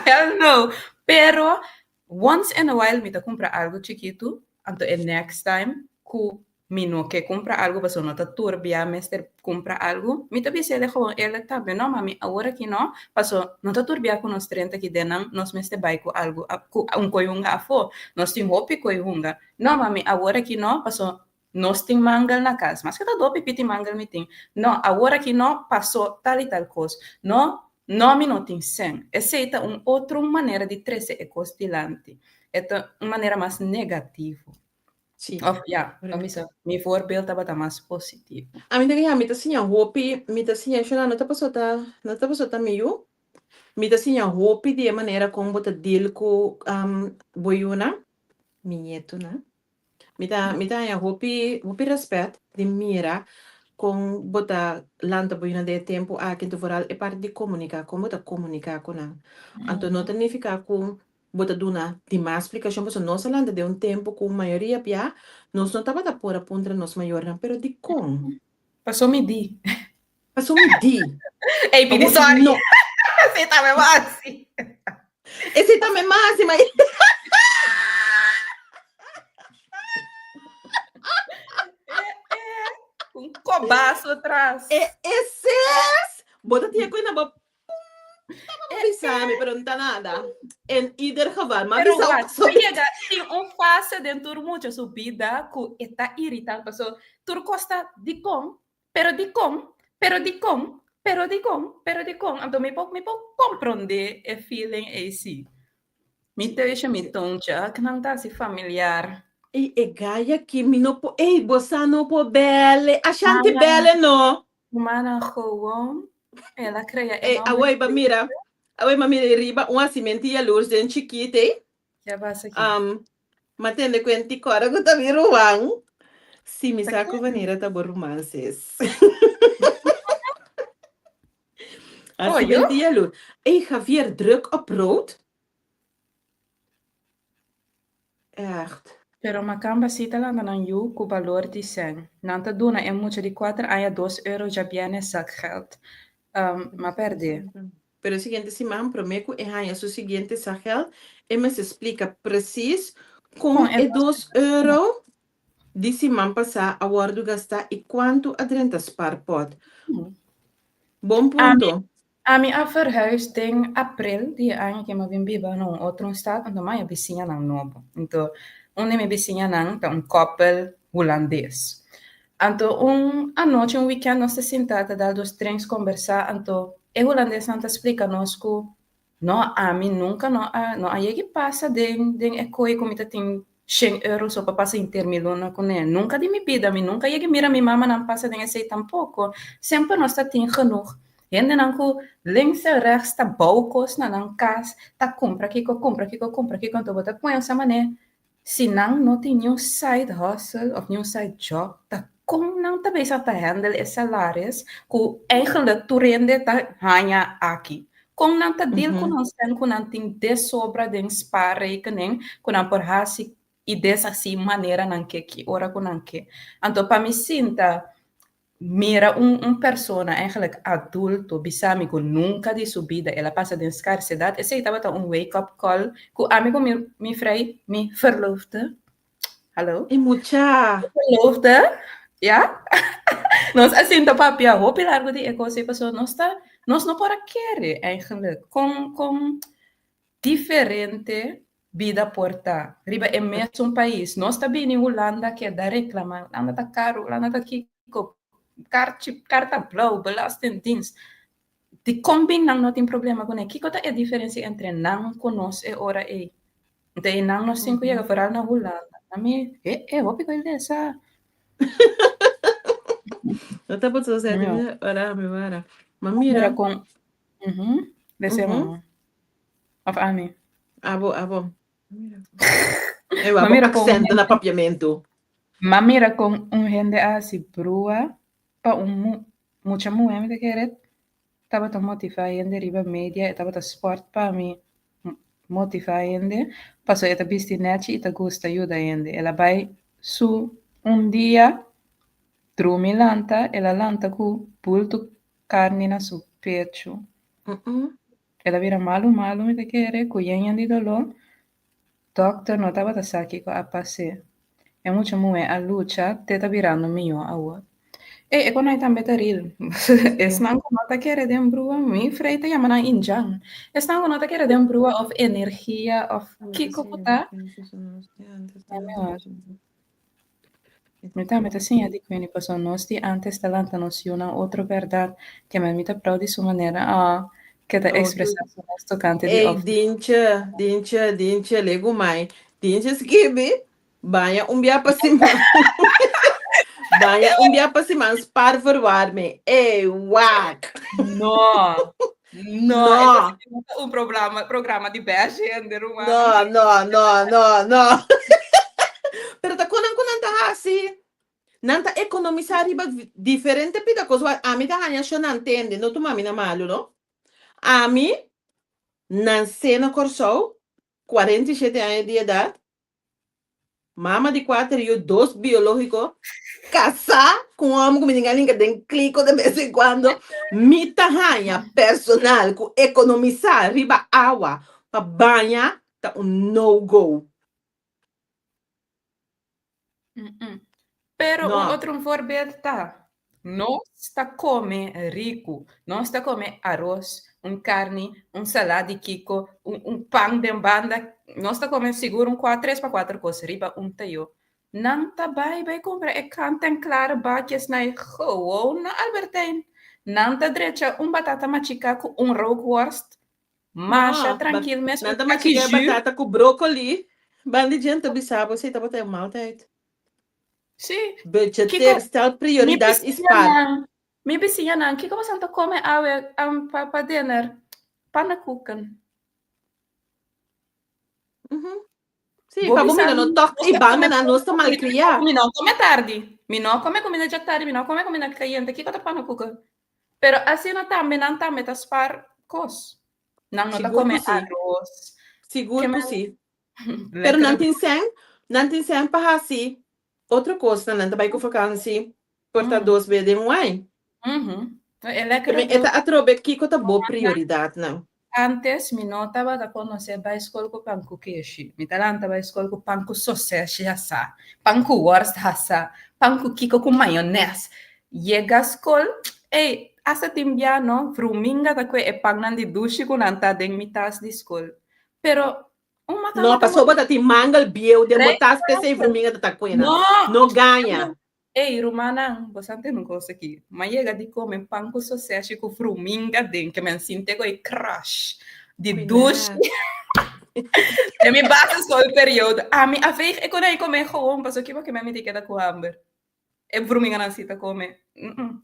Hell no! Pero once in a while mi ta kumpra algu chikitu, anto e next time ku mi no ke kumpra algu pasobra no ta tur bia mester kumpra algu, mi ta bisa el'e gewoon eerlijk tambe, no mami awor aki no, paso no ta tur bia ku nos drenta aki den nan nos mester bai ku algu ku un koi hunga afó. Nos tin hopi koi hunga. No mami, awor aki no, paso nos tin mangel na cas. Maske ta dopi piti mangel mi tin. No, awor aki no, paso tal y tal cos. No, no mi no tin sen. Esey ta un otro manera di trece e cos dilanti. E ta un manera mas negativo. Sí. Of ya, pa mi sa, mi voorbeeld tabata mas positivo. Ami ta kaya, mi ta siña hopi, mi ta siña, Shona, no ta paso ta, no ta paso ta mi yu. Mi ta siña hopi di e manera kon bo ta deal ku bo yunan. Mi ñetunan. Mi ta mi ta haña hopi hopi rèspèt di mira kon bo ta lanta bo yunan den e tempu aki, anto vooral e parti di komuniká, kon bo ta komuniká ku nan. Anto no ta nifiká ku bo ta duna dimas splikashon pasobra nos a lanta den un tempu ku mayoria bia nos no tabata por a puntra nos mayornan, pero dikon? Paso mi di. Paso mi di. Ey, pidi sorry. No. Esei tambe bo hasi. Esei tambe mi hasi, ma. Un kobazo tras. E eses. Bo ta tiene cuenta bo Taba bisa mi, pero no ta nada. En ieder geval, ma Pero bisa wak, so. llega, tin un fase den tur mucha su vida ku e ta irritá paso tur kos ta dikon, pero dikon, pero dikon, pero dikon, pero dikon. Anto mi por mi por komprondé e feeling ei sí. Mi teusje, mi tontje, knan ta hasi familiar. Ey, e gai aki mi no por, ey, bo sa no por bèle, Ashanti bèle no. Humana gewoon, el a crea e Ey, nomber awor ba mira, awor ba mira ei riba un hacimento yalurs den chikit ey. Ke pasa aki? Um, ma tende cuenta y cora cu ta mi ruman. Si, mi sa cu Vanira ta bo ruman, sis. Hacimento yalurs. Ey, Javier, druk op rood. Echt. Pero makamba sí ta lanta nan yu ku balor di sèn. Nan ta duna e mucha di kuater aña dos euro djabièrnè zakgeld. M'a pèrdè. Pero e siguiente siman, promé ku e haña su siguiente zakgeld, e mester splika presis kon e dos euro di siman pasá a wòrdu gastá i kuantu a drenta spaarpot. Bon punto. Ami a verhuis den april di e aña ke mi a bin biba na un otro stad, anto mi a haña bisiñanan nobo. Anto un di mi bisiñanan ta un kòpel hulandes. Anto un anochi, un wikènt nos ta sinta ta dal dos drinks kombersá, anto e hulandesnan ta splika nos ku no, ami nunka no a no a yega i pasa den den e koe ku mi ta tin shen euro so pa pasa henter mi luna kuné. Nunka di mi bida, mi nunka yega mira mi mamanan pasa den esei tampoko. Semper nos ta tin genoeg. Hendenan ku links en rechts ta bou kos na nan kas, ta kumpra kiko, kumpra kiko, kumpra kiko, anto bo ta pensa manera si nan no tin niun side hustle òf niun side job, ta kon nan ta bezig ta handle e salaris ku eigenlijk tur hende ta haña aki. Kon nan ta deal ku nan sèn ku nan tin de sobra den spaarrekening ku nan por hasi i deshasí manera nan ke ki ora ku nan ke. Anto pa mi sinta mira un un persona eigenlijk adulto bisa mi ku nunka di su bida el a pasa den skarsedat esei tabata un wake up call ku ami ku mi mi frei mi verloofde Hallo. E mucha. Verloofde, ja. Nos a sinta papia hopi largo di e kos ei pasobra nos ta, nos no por a kere eigenlijk kon kon diferente bida por ta riba e mesun pais. Nos ta bini Hulanda keda reklama, Hulanda ta karu, Hulanda ta kiko, karchi, karta blou, belastingdienst. Dikon bin nan no tin problema kuné? Kiko ta e diferensia entre nan ku nos e ora ei? Nta e nan nos tin ku yega foral na Hulanda. Ami, e e hopi ku e lesa. No ta por sa No. ora mi wara. Ma mira. Mira kon, mhm, lesa mama. Of ami. Abo, abo. E wa bo aksento na papiamentu. Ma mira kon un hende a hasi brua pa un mu mucha muhé mi ta kere tabata motivá hende riba media, e tabata spòrt pa mi motivá hende, pasobra e ta bisti nèchi i ta gusta yuda hende. El a bai su un dia drumi lanta, el a lanta ku bultu karni na su pechu. El a bira malu malu mi ta kere, ku yen yen di doló. Dòkter no tabata sa kiko a pas'é. E mucha muhé a lucha te ta birando mihó awor. Ey, e konai tambe ta ril. Esnan ku no ta kere den brua, mi frei ta yama nan indjan. Esnan ku no ta kere den brua òf energia òf kiko ku ta, ta mihor. Mi tambe ta siña di Queenie pasobra nos di ántes ta lanta nos yunan otro bèrdat ke men mi ta proud di su manera ke ta ekspresá su mes tokante di Ey, òf. Dintje, Dintje, Dintje, legumai. Dintje skibi, baña un bia pa siman. Baña un bia pa siman, spaar verwarming. Ey, wak! No, no, No. esaki no ta un programa, programa di bèsh hende, ruman. No, no, no, no, no. Pero ta kon nan ku nan ta hasi? Nan ta ekonomisá riba diferente pida kos. Wak, ami ta haña sho nan tende, no tuma mi na malu, no. Ami nansé na Kòrsou, 47 aña di edat, Mama di kuater yu, dos biológiko, kasá ku un hòmber ku mi tin gana hinka den kliko de bes en kuando. Mi ta haña personal ku ekonomisá riba awa pa baña ta un no go. Pero un No. otro voorbeeld ta, nos ta come riku, nos ta come aros, un carni, un salad di kiko, un, un pan den banda, nos ta come sigur un cua, tres pa cuater cos riba un tayo. Nan ta bai bai cumpra e kant en klare bakjes na e gewoon na Albert Heijn. Nan ta drecha un batata machica cu un rookworst Masha No, trankil mes nan un ta taki machiga e jus. batata ku brokoli. Bandi djente bisa bo si tabata e maaltijd. Sí. Budgeteer, Kiko, stel mi prioridat i spaar. bisiñanan, mi bisiñanan, kiko boso ta kome awe um, pa, pa dinner? Pannenkoeken. Mhm. Sí, Bo pa bo bisa mira no mi, tòg nos i ta banda kome nan nos ta pannenkoeken, malkriá. mi no kome tardi. Mi no kome kumina djatardi, mi no kome kumina kayente. Kiko ta pannenkoeken? Pero asina tambe nan tambe ta spar kos. Nan no ta Sigur kome ku sí. aros. Sigur Ke ku men sí. Pero nan lekker tin sèn. Nan tin sèn pa hasi otro kosnan, nan ta bai ku vakansi por ta dos be den un ai. E lekker E ta atrobe kiko ta bo prioridatnan. Antes mi no tabata konosé bai skol ku pan ku keshi. Mi ta lanta bai skol ku pan ku soseshi hasá, pan ku wòrst hasá, pan ku kiko ku mayonès. Yega skol, ey, asta tin bia no, vruminga ta kue e pannan di dushi ku nan ta den mi tas di skol. Pero un mata No, mata pasobra ta tin mangel bieu den bo tas Rijstwafel. p'esei vruminga ta ta kue nan. No! No gaña. Ey, rumannan, boso a tende un kos aki. M'a yega di kome pan ku soseshi ku vruminga den, ke men sinti ku e crush di dushi. Den mi basisschoolperiode. Ami a veeg e konai kome gewoon, pasobra kiba ke men mi ta keda ku hamber. E vruminganan si ta kome. Mm-mm.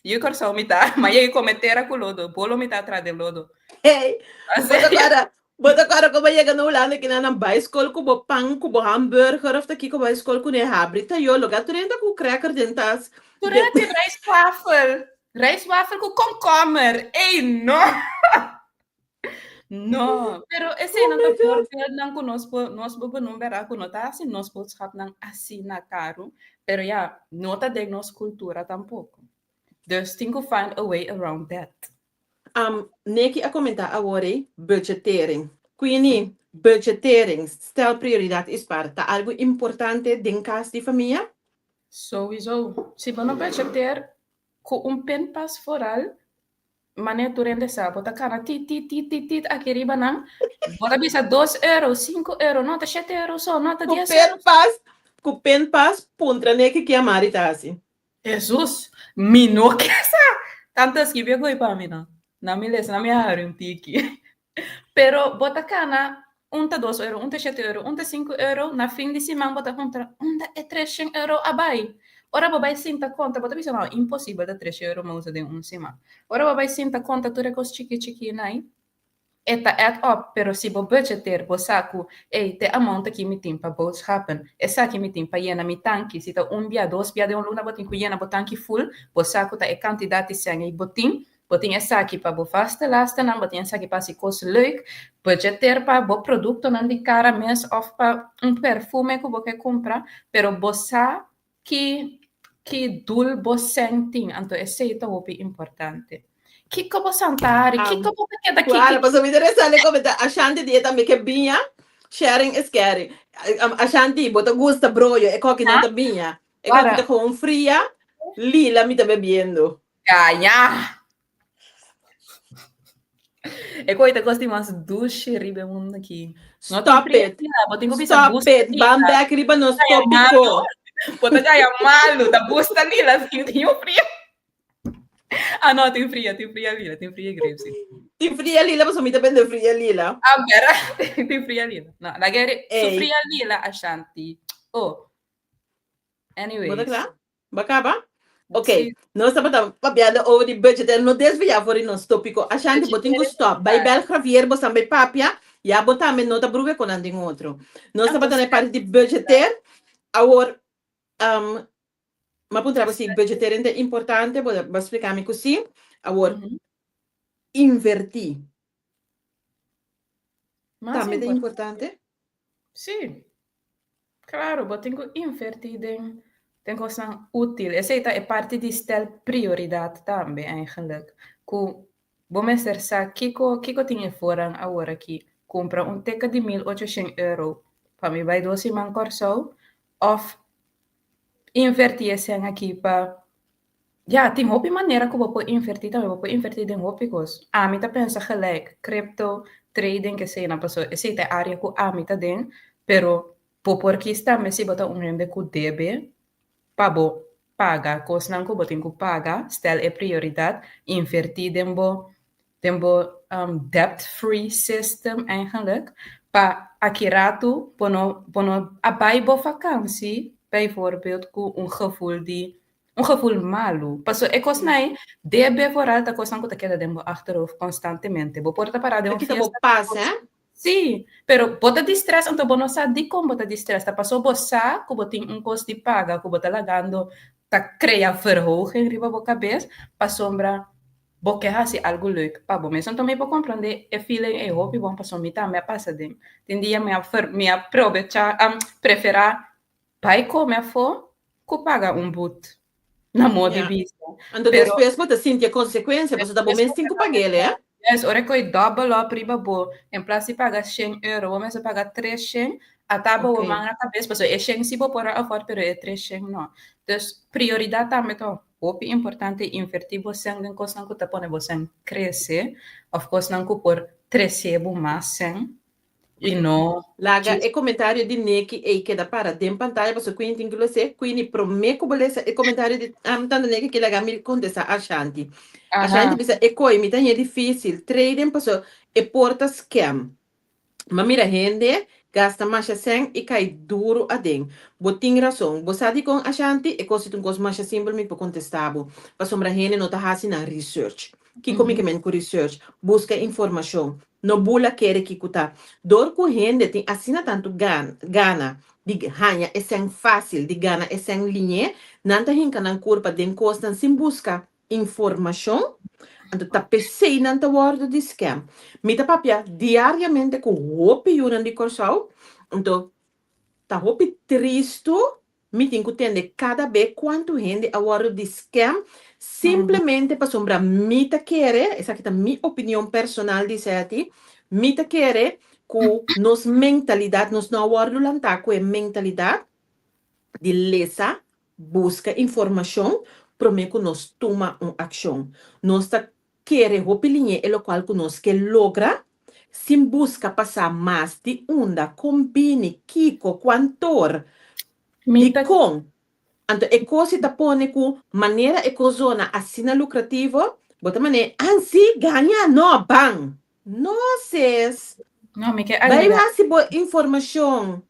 Yu Kòrsou mi ta, m'a yega kome tera ku lodo, bolo mi ta atra den lodo. Hey, bo ta kòrda, bo ta kòrda kon bo yega na Hulanda kina nan bai skol ku bo pan, ku bo hamburger of ta kiko bai skol kuné habri ta yo loke a tur hende ku cracker den tas. Tur hende tin rijstwafel, rijstwafel ku komkommer, ey no! No, pero esei nan ta voorbeeldnan ku nos por nos por benoem bèrdat ku no ta hasi nos boodschapnan asina karu, pero ya, no ta den nos kultura tampoko. Dus tin ku find a way around that. Neki a komentá awor ei, budgetering. Queenie, budgetering, stel prioridat i spar, ta algu importante den kas di famia? Souiso. Si bo no budgeteer ku un pinpas vooral, Mane tur hende sa, bo ta kana tit tit tit tit tit aki riba nan, bo ta bisa dos euro, sinku euro, no ta shete euro so, no ta Ku dies euro. pinpas, ku pinpas puntra neki ke Amari ta hasi. Hesus, mi no ke sa! Tantu skibi a gooi pa mi no. Na mi lesa, na mi a hari un tiki. Pero bo ta kana un ta dos euro, un ta shete euro, un ta sinku euro, na fin di siman bo ta puntra, unda e treshen euro a bai? Ora bo bai sinta konta, bo ta bisa, no, imposibel ta treshen euro mi usa den un siman. Ora bo bai sinta konta tur e kos chiki chiki nai, e ta add up, pero si bo budgeteer, bo sa ku, ey, te amount aki mi tin pa boodschappen, esaki mi tin pa yena mi tanki, si ta un bia, dos bia den un luna bo tin ku yena bo tanki full, bo sa ku ta e kantidat di sèn ei bo tin, Bo tin esaki pa bo vaste lasternan, bo tin esaki pa hasi kos leuk, budgeteer pa bo produktonan di kara mes òf pa un perfume ku bo ke kumpra, pero bo sa ki ki doel bo sèn tin, anto esei ta hopi importante. Kiko bo san ta hari? Kiko bo ta keda Claro, kiki? pasobra mi ta resa komenta Ashanti di e tambe ke biña, sharing is caring. Ashanti, bo ta gusta broyo, e koki no ta biña. E koki ta gewoon fria, lila mi ta bebiendo. Gaña! E koe ta kos di mas dushi riba e mundu aki. No tin Stop it. fria, bo tin ku bisa Stop busta it. lila. Ban bek riba nos Gaya tópiko. malu. Bo ta gaya malu, ta busta lila sin tin un fria. Ah no, tin fria, tin fria lila, tin fria grapes. sí. Tin fria lila, pasobra mi ta bende fria lila. Ah, bera, tin fria lila. No, la geri, su Ey. fria lila, Ashanti. Oh. Bo ta Anyways. kla? Bo a kaba? Ok, Sí. nos tabata papiando over di budget en no desviá for di nos tópiko. Ashanti, bo tin ku stòp. Bai bèl Javier, bo san bai papia, ya bo tambe no ta bruga ku nan den otro. Nos tabata na e parti di budgeteer. Awor, um, m'a puntra bo si budgeteren ta importante, bo a splika mi ku sí. Awor, invertí Mas tambe ta importante. importante? Sí. Claro, bo tin ku invertí den den kosnan útil. Esei ta e parti di stel prioridat tambe eigenlijk. Ku bo mester sa kiko kiko tin e voorrang awor aki. Kumpra un teka di mil ochoshen euro pa mi bai dos siman Kòrsou òf invertí e sèn aki pa Ya, tin hopi manera ku bo por invertí tambe, bo por invertí den hopi kos. Ami ta pensa gelijk, crypto, trading, eseinan, pasobra esei ta e área ku ami ta den, pero bo por kis tambe si bo ta un hende ku debe pa bo paga kosnan ku bo tin ku paga, stel e prioridat, invertí den bo den bo debt free system eigenlijk, pa aki ratu bo no bo no a bai bo vakansi bijvoorbeeld ku un gevoel di un gevoel malu. Paso e kosnan ei debe vooral ta kosnan ku ta keda den bo achterhoofd konstantemente. Bo por ta pará den Ta un kita bo fiesta. pas, hè? Sí, pero bo ta di stress anto bo no sa dikon bo ta di stress. Ta paso bo sa ku bo tin un kos di paga ku bo ta lagando ta krea verhoging riba bo kabes pasobra. Bo ke hasi algu leuk pa bo mes. Anto mi por komprondé e feeling ei hopi bon pasobra mi tambe a pasa den. Tin dia mi a mi a probechá, preferá bai kome afó ku paga un but na modo di bisa. Anto despues bo ta sinti e konsekuensia pasobra ta bo mes tin ku pag'el, eh? Yes, ora ku e double up riba bo, en plas di paga shen euro, bo mester paga tres shen, ata bo man na kabes pasobra e shen si bo por a afford pero e tres shen no. Dus prioridat tambe ta Hopi importante invertí bo sèn den kosnan ku ta pone bo sèn krese òf kosnan ku por trese bo mas sèn i no Laga e komentario di Neki ei keda para den pantaya pasobra Queenie tin ku lesa. Queenie, promé ku bo lesa e komentario di tanta Neki ke laga mi kontestá Ashanti. Ashanti bisa, E koi mi ta haña difísil trading pasobra e por ta scam. Ma mira hende gasta masha sèn i kai duru aden. Bo tin rason. Bo sa dikon, Ashanti? E kos ta un kos masha simpel mi por kontestá bo. Pasobra hende no ta hasi nan research. Kiko mi ke men ku research? Buska informashon. No bula kere kiko ta. Dor ku hende tin asina tantu gana di haña e sèn fásil, di gana e sèn liñé, nan ta hinka nan kurpa den kosnan sin buska informashon, anto ta p'esei nan ta wòrdu di scam. Mi ta papia diariamente ku hopi yunan di Kòrsou, anto ta hopi tristu mi tin ku tende kada be kuantu hende a wòrdu di scam simplemente pasobra mi ta kere, esaki ta mi opinion personal di Setty, mi ta kere ku nos mentalidat, nos no a wòrdu lantá ku e mentalidat di lesa Buska informashon promé ku nos tuma un akshon. Nos ta kere hopi liñ'é e lokual ku nos ke logra sin buska pa sa mas di unda, kon bini, kiko, kuantor, Mi ta. dikon. Anto e kos si ta pone ku manera e kos zona asina lukrativo, bo ta manera, An si, gaña, no, ban! No, sis! No, mi ke Bai agrega. hasi bo informashon.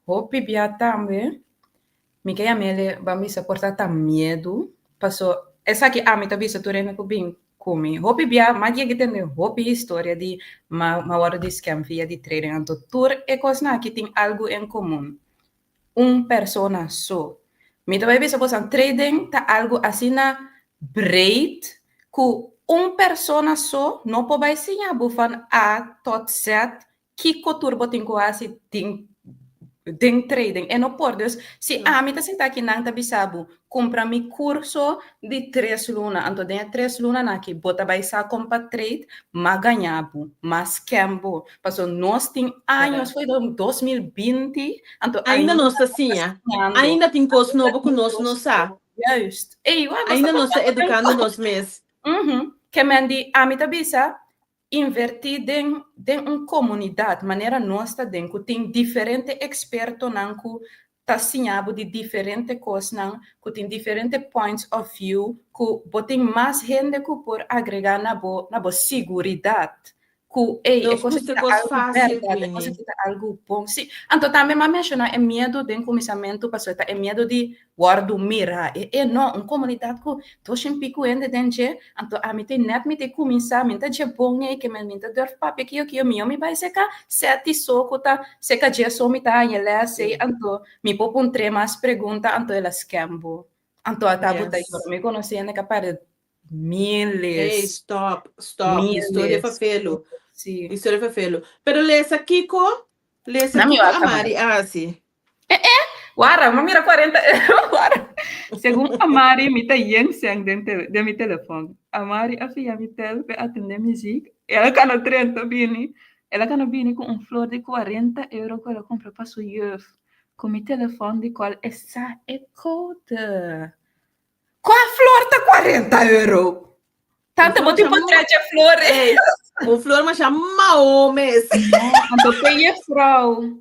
Hopi bia tambe Mi ke yam'el ban bisa por ta ta miedu, paso esaki ami ta bisa tur hende ku bin ku mi. Hopi bia m'a yega tende hopi historia di m'a m'a wòrdu di scam via di trading, anto tur e kosnan aki tin algu en komun, un persona so. Mi ta bai bisa boso trading ta algu asina breed ku un persona so no por bai siña bo van A tot Z Kiko tur bo tin ku hasi den den trading? E no por. Dus si ami ta sinta aki nan ta bisa bo, kumpra mi kurso di tres luna, anto den e tres lunanan aki bo ta bai sa kon pa trade, m'a gaña bo, m'a scam bo. Pasobra nos tin años, foi den 2020, anto Ainda ainda nos ta nos ta siña. siñando. Ainda tin kos Ainda nobo ku tin nos kos no sa. nobo. Juist. Ey, nos ta Ainda nos ta papiando den edukando nos mes. Ke men di ami ta bisa, Invertí den den un komunidat manera nos ta den ku tin diferente ekspertonan ku ta siña bo di diferente kosnan, ku tin diferente points of view, ku bo tin mas hende ku por agregá na bo na bo siguridat ku ey e Nos kos aki gusta ta kos algu fásil, bèrdat, e kos Queenie. aki ta algu bon. Sí, anto tambe m'a menshoná e miedu den kuminsamentu pasobra ta e miedu di Wòrdu mira e e no, un komunidat ku doshen piku hende den dje, anto ami te nèt mi te kuminsá, mi ta dje bon ei ke mi ta dùrf papia kio kio, mihó mi bai seka sèti so ku ta seka dje so mi ta haña lès ei, anto mi por puntr'é mas pregunta, anto el a skèm bo. Anto a ta bo ta yora, mi konosé hende ku a pèrdè Hey, miles, stop, stop. Historia miles. fafelu. Sí. Historia fafelu. Pero lesa kiko, lesa Na mi kiko wak kaba. Amari a hasi. Eh, eh, wara, m'a mira 40 euro, wara. Segun Amari, mi ta yen sèn den te, den mi telefòn. Amari a fia mi tel p'e atendé muziek. El a kana trenta bini. El a kana bini ku un flor di 40 euro ku el a kumpra pa su juf. Ku mi telefòn di kual e sa e kode. Kua flor ta 40 euro? Un Tante, flor bo tin masha por trece flor. Ey, un flor masha mao mes. No, anto pe juffrouw.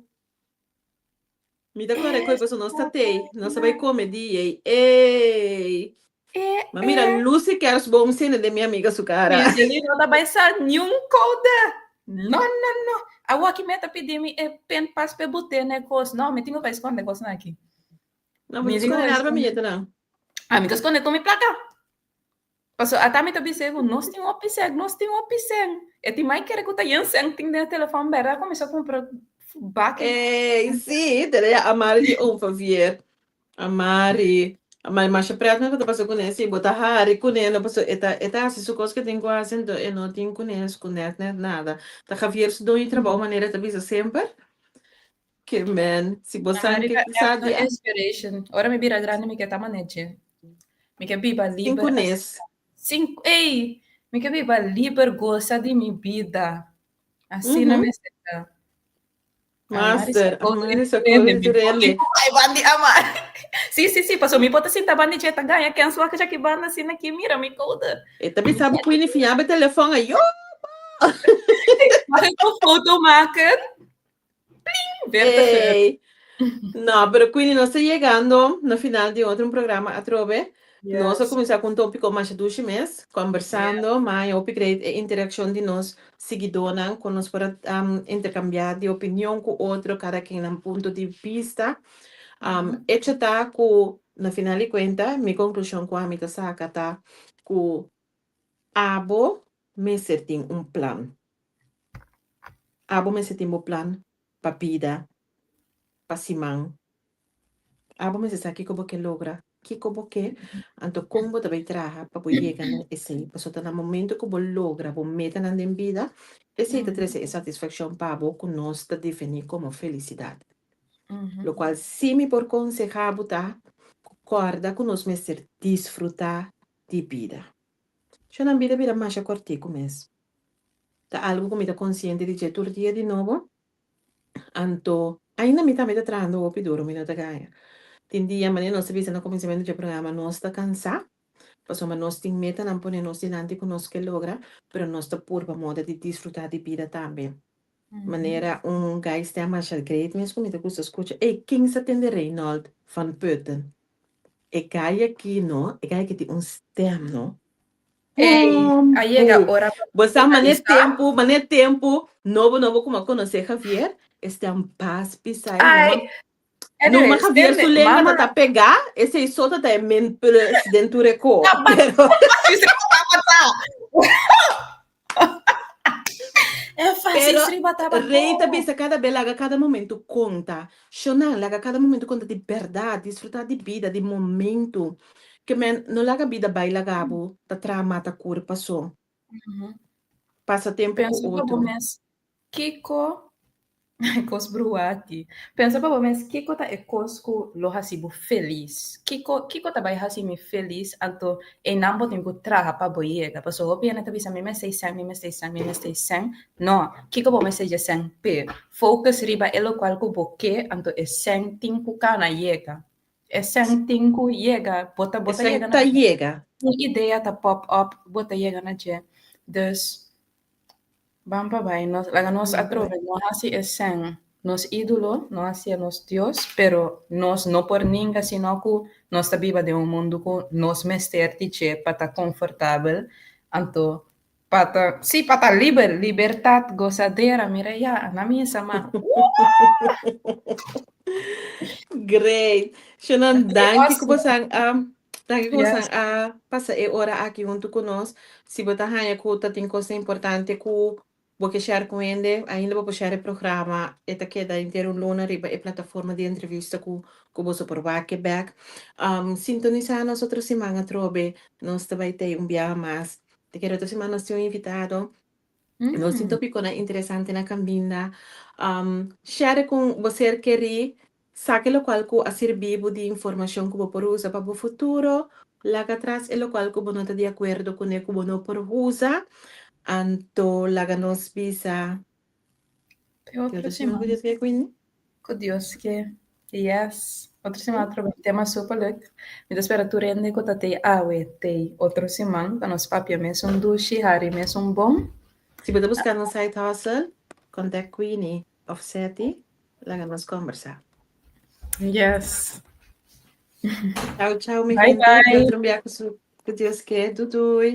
Mi ta kore koi paso nos ta tei. Nos ta bai come di ei. Ey. Eh, Ma mira, eh. Lucy kerstboom sende den mi amiga su cara. Mi no ta bai sa niun code. No, no, no. Awor aki mi ta pidi mi e pinpas pe bute na e kos. No, mi tin ku bai skonde kosnan aki. No, mi ta skonde nada pa mi yetanan. Ah, mi ta skonde tur mi plaka. Paso ata mi ta bis'é ku nos tin hopi sèn, nos tin hopi sèn. E tin mai kere ku ta yen sèn tin den e telefòn bèrda kuminsá kumpra baki. Ey, sí, te lei Amari di Oom Favier. Amari. Ma masha pret mes bo ta pasa kuné, si bo ta hari kuné no paso e ta e ta hasi su kos ke tin ku hasi anto e no tin kuné ku nèt nèt nada. Ta Javier su doño di trabou manera e ta bisa semper ke men si bo sa Amari ke ta sa echt di un inspiration. Ora mi bira grandi mi ke ta manera dje. Mi ke biba tin liber kunes. asina. Sin ey! Mi ke biba liber gosa di mi bida. Asina mester ta. Master, Amari sa kos di tur hende. Ay, bandi Amari. Sí, sí, sí, paso mi por ta sinta bandi dje ta gaña kens wak djaki banda asina aki, mira mi kouder. E ta bisa bo Queenie fiña bo telefon ayo. Mag ik een foto maken? Pling, weer te geur. Ey. No, pero Queenie, nos ta yegando na final di otro un programa atrobe. Nos a Yes. kuminsá ku un tópiko masha dushi mes, kòmbersando, ma hopi great e interakshon di nos siguidónan ku nos por a interkambiá di opinion ku otro, kada ken nan punto di bista. Echo ta ku na final di kuenta mi konklushon ku ami ta saka ta ku abo mester tin un plan. Abo mester tin bo plan pa bida, pa siman. Abo mester sa kiko bo ke logra, kiko bo ke, anto kon bo ta bai traha pa bo yega na esei. Pasobra ta na momento ku bo logra bo metanan den bida, esei ta trese e satisfakshon pa bo ku nos ta definí komo felisidat. Lokual sí mi por konsehá bo ta ku kòrda ku nos mester disfrutá di bida. Shon nan bida bira masha kòrtiku mes. Ta algu ku mi ta konsiente di dje tur dia di nobo. Anto, ainda mi tambe ta trahando hopi duro, mi no ta gaña. Tin dia, manera nos ta bisa na kuminsamentu dje programa, nos ta kansá, pasobra nos tin metanan pone nos dilanti ku nos ke logra, pero nos ta purba moda di disfrutá di bida tambe. Manera un guy stem masha great mes ku mi ta gusta skucha, ey, ken sa tende Reynold van Putten? E guy aki no, e guy aki tin un stem no. Ey, a yega ora pa Bo sa mane vocalisá. tempu, mane tempu nobo nobo ku mi a konosé Javier, e stem bas pisai. Ay, Numa anyway, Javier stem su lenga mama. ta ta pegá, esei so ta ta e min plus den tur e ko. Pero Énfasis Pero riba tabata. Rey ta bisa kada be laga kada momento konta. Shonnan, laga kada momento konta di bèrdat, disfrutá di bida, di momento. Ke men no laga bida bai laga bo ta traha mata kurpa so. Pasa tempu ku Pensa pa bo otro. mes, kiko Kos bruha aki. Pensa pa bo mes, kiko ta e kos ku lo hasi bo felis? Kiko, kiko ta bai hasi mi felis? Anto einan bo tin ku traha pa bo yega. Pasobra hopi hende ta bisa mi mester sèn, mi mester sèn, mi mester sèn. No, kiko bo mester dje sèn p'e? Focus riba e lokual ku bo ke, anto e sèn tin ku kana yega. E sèn tin ku yega, bo ta, bo E ta sèn yega na ta yega. Un idea ta pop up, bo ta yega na dje. Dus, Ban pa bai, nos, laga nos atrobe, no hasi e sèn nos ídolo, no hasié nos Dios, pero nos no por ninga sino ku nos ta biba den un mundu ku nos mester di dje pa ta konfortabel, anto pa ta, sí, pa ta liber, libertat, gozadera, mira ya, na misa ma, Great. Shannon, danki ku bosan a danki ku bosan Yes. a pasa e ora aki huntu ku nos. Si bo ta haña ku ta tin kosnan importante ku bo ke share ku hende, ainda bo por share e programa. E ta keda henter un luna riba e plataforma di entrevista ku ku boso por wak e bèk. Sintonisá nos otro siman atrobe. Nos ta bai tei un biaha mas. Te kere otro siman nos tin un invitado. Nos tin tópikonan interesante na kaminda. Share ku bo ser kerí. Saka e lokual ku a sirbí bo di informashon ku bo por usa pa bo futuro. Laga atras e lokual ku bo no ta di akuerdo kuné ku bo no por usa. Anto laga nos bisa. Te otro Te otro siman ku siman. Dios ke, Queenie. Ku Dios ke. Yes. Otro siman otro bes. Tema super leuk. Mi ta spera tur hende ku ta tei awe tei otro siman pa nos papia mesun dushi, hari mesun bon. Si bo ta buskando un side hustle, contact Queenie of Seti, laga nos kombersá. Yes. Chau, chau, mi Bye gente. Te bye. otro bia ku su, ku Dios ke. Dui, dui.